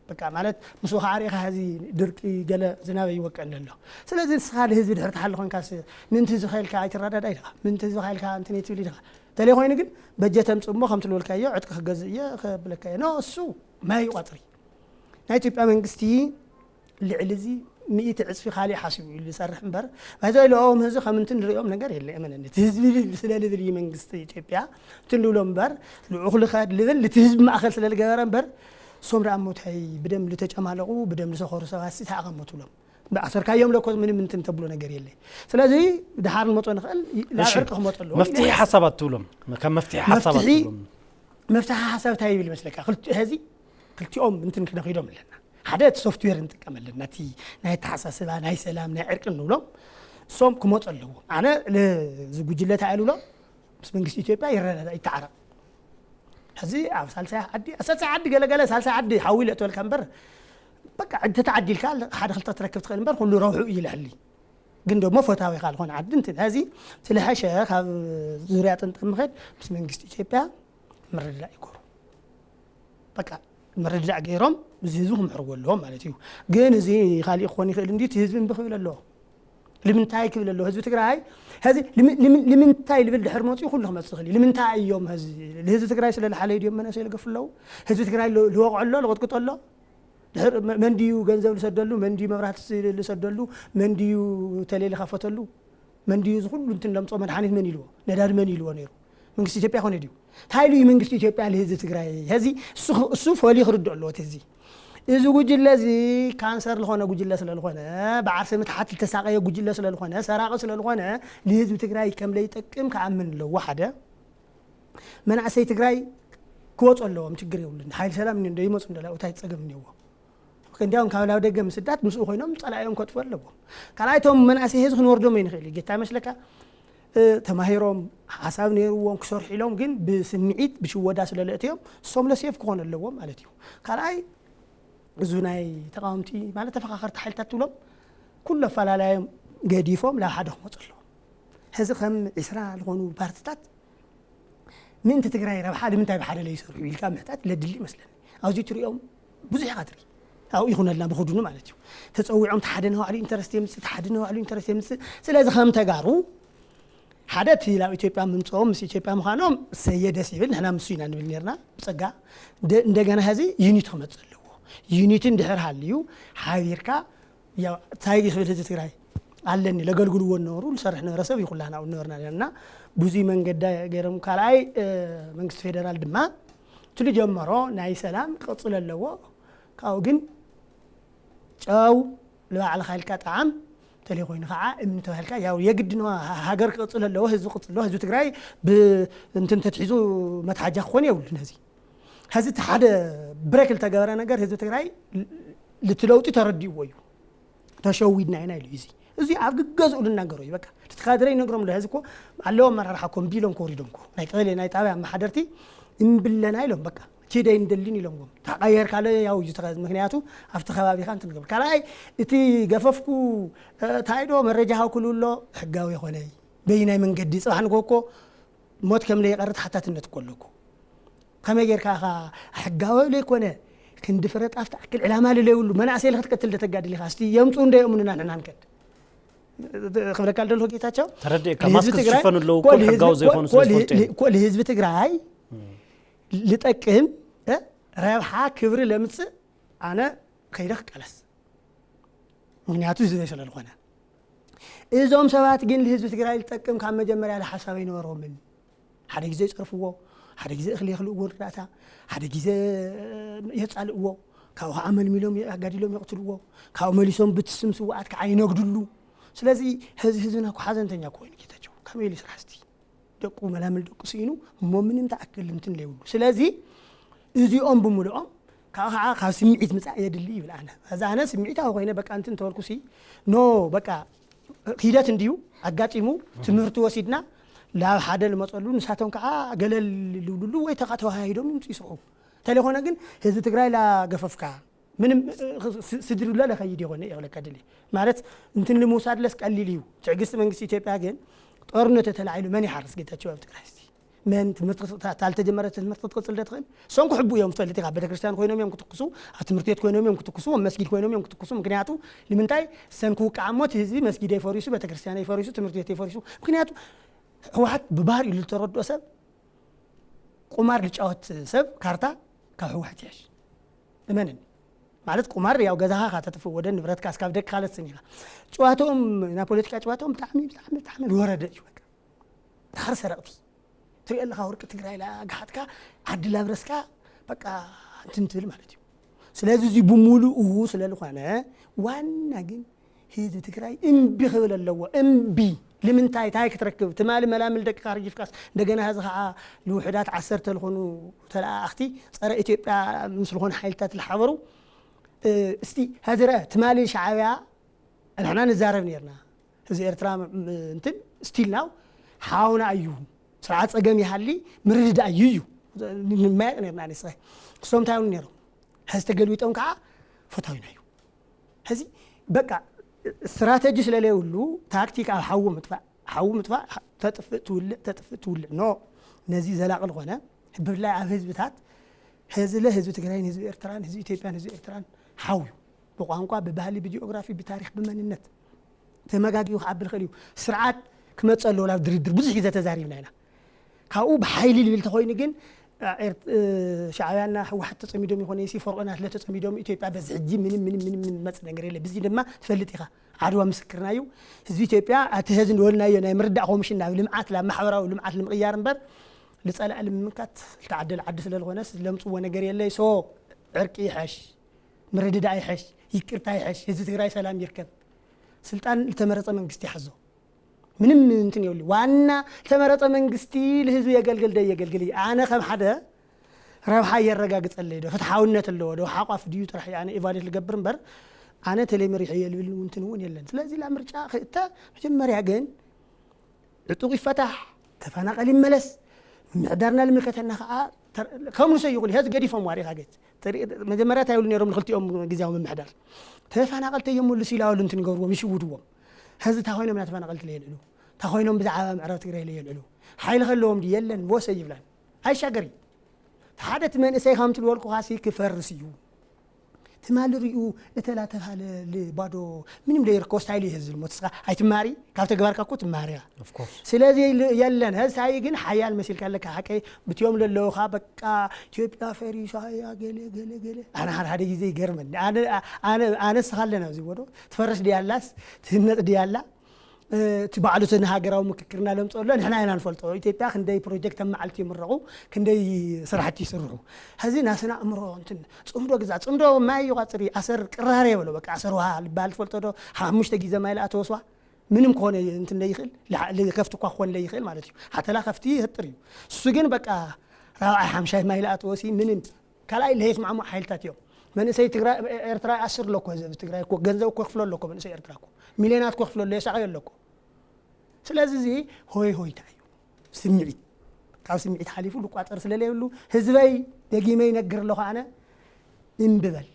በቃ ማለት ምስኡ ከዓ ርኢኻ ህዚ ድርቂ ገለ ዝናበ ይወቀ ኣለሎ ስለዚ ንስኻ ንህዝቢ ድሕር ትሓሊ ኮንካስ ምንቲ ዝኸልካ ኣይትረዳዳይ ድኻ ምንቲ ዝኸልካ እንትኔ ትብል ድኻ ተለይ ኮይኑ ግን በጀት ኣምፅእ እሞ ከምቲ ልበልካዮ ዕጥቂ ክገዝእ እየ ከብለካ እየ ኖ እሱ ማይ ይቋፅሪ ናይ ኢትዮጵያ መንግስቲ ልዕሊ እዚ ሚእቲ ዕፅፊ ካሊእ ሓሲቡ እዩ ዝሰርሕ እምበር ባይዛ ኢለኦም ህዚ ከም እንትን ንሪኦም ነገር የለ እመነኒ እቲ ህዝቢ ስለ ልብል እዩ መንግስቲ ኢትዮጵያ እንትን ልብሎ እምበር ልዑኽ ልኸድ ልብል እቲ ህዝቢ ማእኸል ስለ ልገበረ እምበር እሶም ደኣ ሞታይ ብደም ልተጨማለቑ ብደም ልሰኸሩ ሰባት ተኣቐመቱሎም ኣሰርካዮም ለኮ ምንም እንትን ተብሎ ነገር የለ ስለዚ ድሓር ንመፆ ንኽእል ናብ ዕርቂ ክመፀ ኣለዎ መፍትሒ ሓሳባት ትብሎም ከም መፍትሒ ሓሳባት ትብሎም መፍትሒ ሓሳብ እንታይ ይብል መስለካ ህዚ ክልቲኦም እንትን ክነኺዶም ኣለና ሓደ እቲ ሶፍትዌር ንጥቀም ኣለና እቲ ናይ ኣተሓሳስባ ናይ ሰላም ናይ ዕርቂ ንብሎም እሶም ክመፁ ኣለዎም ኣነ ዝጉጅለ ተኣልብሎም ምስ መንግስቲ ኢትዮጵያ ይረዳዳ ይተዓረቕ ሕዚ ኣብ ሳልሳይ ዓዲ ሳልሳይ ዓዲ ገለገለ ሳልሳይ ዓዲ ሓዊ ለእትበልካ እምበር በቃ ተተዓዲልካ ሓደ ክልተ ትረክብ ትኽእል እምበር ኩሉ ረብሑ እዩ ልሕሊ ግን ደሞ ፈታዊኻ ዝኾነ ዓዲ እንትን ሕዚ ትልሐሸ ካብ ዙርያ ጥንጠ ምኸድ ምስ መንግስቲ ኢትዮጵያ ምርድዳእ ይገሩ በቃ ምርድዳእ ገይሮም እዚ ህዝቢ ክምሕርዎ ኣለዎም ማለት እዩ ግን እዚ ካሊእ ክኾን ይኽእል እንዲ እቲ ህዝቢ እምቢ ክብል ኣለዎ ንምንታይ ክብል ኣለዎ ህዝቢ ትግራይ ሕዚ ንምንታይ ልብል ድሕር መፅኡ ኩሉ ክመፅእ ይኽእል እዩ ንምንታይ እዮም ህዝቢ ትግራይ ስለ ልሓለዩ ድዮም መናእሰይ ልገፉ ኣለዉ ህዝቢ ትግራይ ልወቕዖ ኣሎ ልቕጥቅጦ ኣሎ ድሕር መን ድዩ ገንዘብ ልሰደሉ መን ድዩ መብራህቲ ልሰደሉ መን ድዩ ተሌ ልኸፈተሉ መን ድዩ እዚ ኩሉ እንትን ለምፅኦ መድሓኒት መን ኢልዎ ነዳዲ መን ኢልዎ ነይሩ መንግስቲ ኢትዮጵያ ኮነ ድዩ እንታይ ኢሉ እዩ መንግስቲ ኢትዮጵያ ልህዝቢ ትግራይ ሀዚ እሱ ፈሊ ክርድኦ ኣለዎ እቲ ህዚ እዚ ጉጅለ እዚ ካንሰር ዝኾነ ጉጅለ ስለ ዝኾነ ብዓርሰ ምትሓት ዝተሳቀየ ጉጅለ ስለ ዝኾነ ሰራቂ ስለ ዝኾነ ልህዝቢ ትግራይ ከም ለይጠቅም ክኣምን ኣለዎ ሓደ መናእሰይ ትግራይ ክወፁ ኣለዎም ችግር የብሉን ሓይል ሰላም እኒ ዶ ይመፁ እንደ እንታይ ፀገም እኒዎ እንዲያውም ካብ ላብ ደገ ምስዳት ምስኡ ኮይኖም ፀላእዮም ከጥፉ ኣለዎም ካልኣይቶም መናእሰይ ህዚ ክንወርዶም ይንኽእል እዩ ጌታ ይመስለካ ተማሂሮም ሓሳብ ነይርዎም ክሰርሑ ኢሎም ግን ብስምዒት ብሽወዳ ስለ ለእትዮም እሶም ለሴፍ ክኾኑ ኣለዎም ማለት እዩ ካልኣይ እዚ ናይ ተቃወምቲ ማለት ተፈካከርቲ ሓይልታት ትብሎም ኩሉ ኣፈላለዮም ገዲፎም ናብ ሓደ ክመፁ ኣለዎም ሕዚ ከም ዒስራ ዝኾኑ ፓርትታት ምእንቲ ትግራይ ረብሓ ንምንታይ ብሓደ ለይሰርሑ ኢልካ ምሕታት ለድሊ ይመስለኒ። ኣብዚ ትሪኦም ብዙሕ ኢኻ ትርኢ። ኣብኡ ይኹነልና ብኹዱኑ ማለት እዩ። ተፀዊዖም ተሓደ ንባዕሉ ኢንተረስት የምፅእ፣ ተሓደ ንባዕሉ ኢንተረስት የምፅእ። ስለዚ ከም ተጋሩ ሓደ እቲ ናብ ኢትዮጵያ ምምፅኦም ምስ ኢትዮጵያ ምዃኖም ሰየ ደስ ይብል፣ ንሕና ምሱ ኢና ንብል ነርና ብፀጋ። እንደ- እንደገና ሕዚ ዩኒቲ ክመፅእ ኣለዎ። ዩኒቲ እንድሕር ሃልዩ ሓቢርካ ያው እንታይ ክብል ህዝቢ ትግራይ ኣለኒ ለገልግልዎ ነበሩ ልሰርሕ ነበረ ሰብ ይኹላና ነበርና እና ብዙይ መንገዳ ገይሮም ካልኣይ መንግስቲ ፌደራል ድማ ትሉ ጀመሮ ናይ ሰላም ክቕፅል ኣለዎ። ካብኡ ግን ጨው ልባዕልኻ ኢልካ ጣዕም ተለይ ኮይኑ ከዓ እምኒ ተባሂልካ ያው የግድ ነው። ሃገር ክቕፅል ኣለዎ፣ ህዝቢ ክቕፅል ኣለዎ። ህዝቢ ትግራይ ብእንትን ተትሒዙ መትሓጃ ክኾን የብሉን። ህዚ ህዚ እቲ ሓደ ብሬክ ልተገበረ ነገር ህዝቢ ትግራይ ልቲ ለውጢ ተረዲእዎ እዩ። ተሸዊድና ኢና ኢሉ እዚ እዚ ኣብ ግገዝኡ ልናገሮ እዩ። በቃ እቲ ካድረ ይነግሮም ኣሎ። ህዚ እኮ ኣለዎ ኣመራርሓ እኮ እምቢ ኢሎም እኮ ወሪዶም እኮ ናይ ቀበሌ ናይ ጣብያ ኣመሓደርቲ እምብለና ኢሎም በቃ ኪደይ እንደልን ኢሎምዎም ተቐየርካለ ያው እዩ ተኸ ምክንያቱ ኣብቲ ከባቢኻ እንትን ገበር ካልኣይ እቲ ገፈፍኩ ታይዶ መረጃ ሃው ክሉ ኣሎ ሕጋዊ ይኾነ በይናይ መንገዲ ጽባሕ ንጎ እኮ ሞት ከም ለይቀርት ሓታትነት እኮ ኣለኩ ከመይ ጌርካ ኢኻ ሕጋዊ ለይኮነ ክንዲ ፍረ ጣፍ ትኣክል ዕላማ ለለይብሉ መናእሰይ ኢልካ ትቀትል ዶ ተጋድል ኢኻ እስቲ የምፁ እንዶ የእምኑና ንሕና ንከድ ክብለካ ደልሆ ጌታቸው ተረዲእካ ንህዝቢ ማስክ ትግራይ ዝሽፈኑ ኣለዉ እኮ እኮ ንህዝቢ- ሕጋዊ ዘይኮኑ እኮ- ስለ እኮ ዝፈልጡ ንህ- እዮም እኮ ንህዝቢ ትግራይ ልጠቅም እ? ረብሓ ክብሪ ለምፅእ ኣነ ከይደ ክቃለስ ምክንያቱ ህዝበይ ስለ ዝኾነ እዞም ሰባት ግን ንህዝቢ ትግራይ ዝጠቅም ካብ መጀመርያ ዝሓሳብ ኣይነበሮምን ሓደ ግዜ ይፀርፍዎ ሓደ ግዜ እኽሊ የኽልእዎ ርዳእታ ሓደ ግዜ የፃልእዎ ካብኡ ከዓ መልሚሎም ኣጋዲሎም የቕትልዎ ካብኡ መሊሶም ብትስም ስውኣት ከዓ ይነግድሉ ስለዚ ህዚ ህዝብና እኮ ሓዘንተኛ እኮ ኮይኑ ጌታቸው ከመይ ኢሉ ስራሕ እስቲ ደቁ መላምል ደቁ ስኢኑ እሞ ምንም ተኣክል እንትን ለይብሉ ስለዚ እዚኦም ብምልኦም ካብ ከዓ ካብ ስምዒት ምፃእ የድሊ ይብል ኣነ እዚ ኣነ ስምዒታዊ ኮይነ በቃ እንትን ተበልኩሲ ኖ በቃ ሂደት እንዲዩ ኣጋጢሙ ትምህርቲ ወሲድና ናብ ሓደ ንመፀሉ ንሳቶም ከዓ ገለል ልብልሉ ወይ ተካ ተዋሃሂዶም ይምፁ ይስርሑ እንተለይኮነ ግን ህዝቢ ትግራይ ላገፈፍካ ምንም ስድሪ ለ ለኸይድ የኾነ ይኽለካ ድል ማለት እንትን ንምውሳድ ለስ ቀሊል እዩ ትዕግስቲ መንግስቲ ኢትዮጵያ ግን ጦርነት ተላዒሉ መን ይሓርስ ጌታቸው ኣብ ትግራይ እስቲ መን ትምህርቲ ታልተጀመረ ትምህርቲ ክትቅፅል ደ ትኽእል እሶም ክሕቡ እዮም ትፈልጥ ኢኻ ቤተክርስትያን ኮይኖም እዮም ክትኩሱ ኣብ ትምህርቲ ቤት ኮይኖም እዮም ክትኩሱ ኣብ መስጊድ ኮይኖም እዮም ክትኩሱ ምክንያቱ ንምንታይ ሰን ክውቃዕ እሞ እቲ ህዝቢ መስጊድ ይፈሪሱ ቤተክርስትያን ይፈሪሱ ትምህርቲ ቤት ይፈሪሱ ምክንያቱ ህወሓት ብባህር ኢሉ ዝተረድኦ ሰብ ቁማር ልጫወት ሰብ ካርታ ካብ ህወሓት ይሕሽ እመነኒ ማለት ቁማር ያው ገዛኻ ካተጥፍእ ወደ ንብረትካ እስካብ ደቂ ካለት ስኒኻ ጨዋቶም ናይ ፖለቲካ ጨዋቶም ብጣዕሚ ብጣዕሚ ብጣዕሚ ዝወረደ እዩ በቃ ድሓር ሰረቕቲ ትሪኦ ኣለኻ ወርቂ ትግራይ ላ ግሓጥካ ዓዲ ላብረስካ በቃ እንትን ትብል ማለት እዩ ስለዚ እዚ ብሙሉኡ ስለ ዝኾነ ዋና ግን ህዝቢ ትግራይ እምቢ ክብል ኣለዎ እምቢ ንምንታይ ታይ ክትረክብ ትማሊ መላምል ደቅካ ርጊፍካስ እንደገና ህዚ ከዓ ንውሕዳት ዓሰርተ ዝኾኑ ተለኣኣኽቲ ፀረ ኢትዮጵያ ምስ ዝኾኑ ሓይልታት ዝሓበሩ እስቲ ሀዚ ርአ ትማሊ ሻዕብያ ንሕና ንዛረብ ነርና እዚ ኤርትራ እንትን ስቲል ናው ሓውና እዩ ስርዓት ፀገም ይሃሊ ምርድዳእ እዩ እዩ ንማየቅ ነርና ንስኸ ክሶም እንታይ ይብሉ ነሮም ሀዚ ተገልቢጦም ከዓ ፈታዊና እዩ ሀዚ በቃ ስትራተጂ ስለለይብሉ ታክቲክ ኣብ ሓዊ ምጥፋእ ሓዊ ምጥፋእ ተጥፍእ ትውልዕ ተጥፍእ ትውልዕ ኖ ነዚ ዘላቂ ዝኾነ ብፍላይ ኣብ ህዝብታት ህዝለ ህዝቢ ትግራይን ህዝቢ ኤርትራን ህዝቢ ኢትዮጵያን ህዝቢ ኤርትራን ሓውዩ ብቋንቋ ብባህሊ ብጂኦግራፊ ብታሪክ ብመንነት ተመጋጊቡ ክዓቢ ልኽእል እዩ ስርዓት ክመፀ ኣለዎ ናብ ድርድር ብዙሕ ግዜ ተዛሪብና ኢና ካብኡ ብሓይሊ ልብል ተኮይኑ ግን ሻዕብያና ህወሓት ተፀሚዶም ይኮነ ሲ ፈርዖናት ለተፀሚዶም ኢትዮጵያ በዚ ሕጂ ምንም ምንም ምንም ምንም መፅ ነገር የለ ብዚ ድማ ትፈልጥ ኢኻ ዓድዋ ምስክርና እዩ ህዝቢ ኢትዮጵያ ኣቲ ህዚ ንወልናዮ ናይ ምርዳእ ኮሚሽን ናብ ልምዓት ናብ ማሕበራዊ ልምዓት ንምቕያር እምበር ልፀላእ ልምምካት ልተዓደል ዓዲ ስለዝኾነስ ለምፅዎ ነገር የለይ ሶ ዕርቂ ይሐሽ ምርድዳእ ይሐሽ ይቅርታ ይሐሽ ህዝቢ ትግራይ ሰላም ይርከብ ስልጣን ልተመረፀ መንግስቲ ይሓዞ ምንም እንትን የብሉ ዋና ዝተመረፀ መንግስቲ ልህዝቢ የገልግል ደ የገልግል እዩ ኣነ ከም ሓደ ረብሓ የረጋግፀለይ ዶ ፍትሓውነት ኣለዎ ዶ ሓቋፍ ድዩ ጥራሕ ኣነ ኢቫሉት ልገብር እምበር ኣነ ተለይ መሪሐ እየ ልብል እንትን እውን የለን ስለዚ ላ ምርጫ ክእተ መጀመርያ ግን ዕጡቕ ይፈታሕ ተፈናቐል ይመለስ ምምሕዳርና ልምልከተና ከዓ ከም ርሰ ይኹን ሀዚ ገዲፎም ዋሪኻ ገት መጀመርያ እንታይ ይብሉ ነሮም ንክልቲኦም ግዜያዊ ምምሕዳር ተፈናቐልቲ እዮም ምልሱ ኢላወሉ እንትን ይገብርዎም ይሽውድዎም ሀዚ እንታይ ኮይኖም ኢና ተፈናቐልቲ ለየልዕሉ እንታ ኮይኖም ብዛዕባ ምዕራብ ትግራይ ለየልዕሉ? ሓይሊ ከለዎም ድዩ? የለን፣ ወሰ ይብላን። ኣይሻገር እዩ። ሓደ እቲ መንእሰይ ከም ትልወልኩኻ ሲ ክፈርስ እዩ። ትማሊ ሪኡ እተላ ተባሃለ ልባዶ ምንም ለይርከቦ ስታይል እዩ ህዝብ ልሞት ስኻ ኣይትማሪ ካብ ተግባርካ እኮ ትማሪ ኢኻ። Of course። ስለዚ ል- የለን ህዝታይ ግን ሓያል መሲልካ ኣለካ ሓቀይ ብትዮም ለለውኻ በቃ ኢትዮጵያ ፈሪሳ እያ ገለ ገለ ገለ ኣነ ሓደ ሓደ ግዜ ይገርመኒ ኣነ ኣነ ኣነ ስኻ ኣለና እዚ ወዶ ትፈርስ ድያላስ ትህነጥ ድያላ እቲ ባዕሉ እቲ ንሃገራዊ ምክክር እናለምፅኦ ኣሎ ንሕና ኢና ንፈልጦ ኢትዮጵያ ክንደይ ፕሮጀክት ኣብ መዓልቲ ይምረቑ ክንደይ ስራሕቲ ይስርሑ ሕዚ ናስና እምሮ እንትን ፅምዶ ግዛ ፅምዶ ማይ ይቋፅር እዩ ኣሰር ቅራር የበሎ በቃ ኣሰር ውሃ ልበሃል ትፈልጦ ዶ ሓሙሽተ ግዜ ማይ ለኣተወስዋ ምንም ከሆነ እንትን ለይኽእል ለከፍቲ እኳ ክኾን ለይኽእል ማለት እዩ ሓተላ ከፍቲ ይህጥር እዩ እሱ ግን በቃ ራብዓይ ሓምሻይ ማይ ለኣተወሲ ምንም ካልኣይ ለየስማዕሙ ሓይልታት እዮም መንእሰይ ትግራይ ኤርትራ ኣስር ኣለኮ ህዝቢ ትግራይ እኮ ገንዘብ እኮ ክፍሎ ኣለኮ መንእሰይ ኤርትራ እኮ ሚልዮናት እኮ ክፍሎ ኣሎ የሳቐዮ ኣለኮ ስለዚ እዚ ሆይ ሆይታ እዩ ስምዒት ካብ ስምዒት ሓሊፉ ልቋፀር ስለለየብሉ ህዝበይ ደጊመ ይነግር ኣለኹ ኣነ እምቢ በል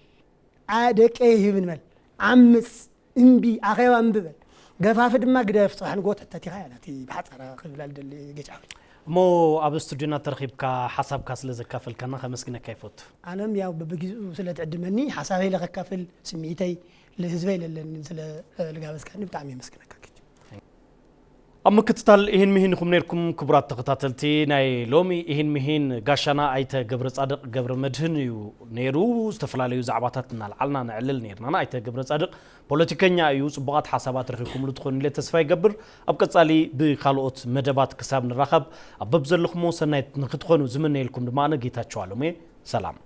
ደቀ ይህብ ንበል ዓምፅ እምቢ ኣኼባ እምቢ በል ገፋፊ ድማ ግደፍ ፅባሕ ንጎት ሕተት ኢኻ ያላ እቲ ብሓፃራ ክብላ ልደሊ ገጫ እሞ ኣብ ስቱድዮና ተረኺብካ ሓሳብካ ስለ ዘካፈልካና ከመስግነካ ይፈቱ ኣነም ያው በብግዚኡ ስለ ትዕድመኒ ሓሳበይ ለኸካፍል ስምዒተይ ለህዝበይ ለለኒ ስለ ልጋበዝካኒ ብጣዕሚ የመስግነካ ኣብ ምክትታል ኢህን ምሂን ኢኹም ነርኩም ክቡራት ተኸታተልቲ ናይ ሎሚ ኢህን ምሂን ጋሻና ኣይተ ገብረ ጻድቕ ገብረ መድህን እዩ ነይሩ ዝተፈላለዩ ዛዕባታት እናልዓልና ንዕልል ነርና ኣይተ ገብረ ጻድቕ ፖለቲከኛ እዩ ጽቡቓት ሓሳባት ረኺብኩምሉ ትኾኑ ኢለ ተስፋ ይገብር ኣብ ቀጻሊ ብካልኦት መደባት ክሳብ ንራኸብ ኣብ በብዘለኹሞ ሰናይት ንክትኾኑ ዝምነየልኩም ድማ ኣነ ጌታቸው ኣለሙ ሰላም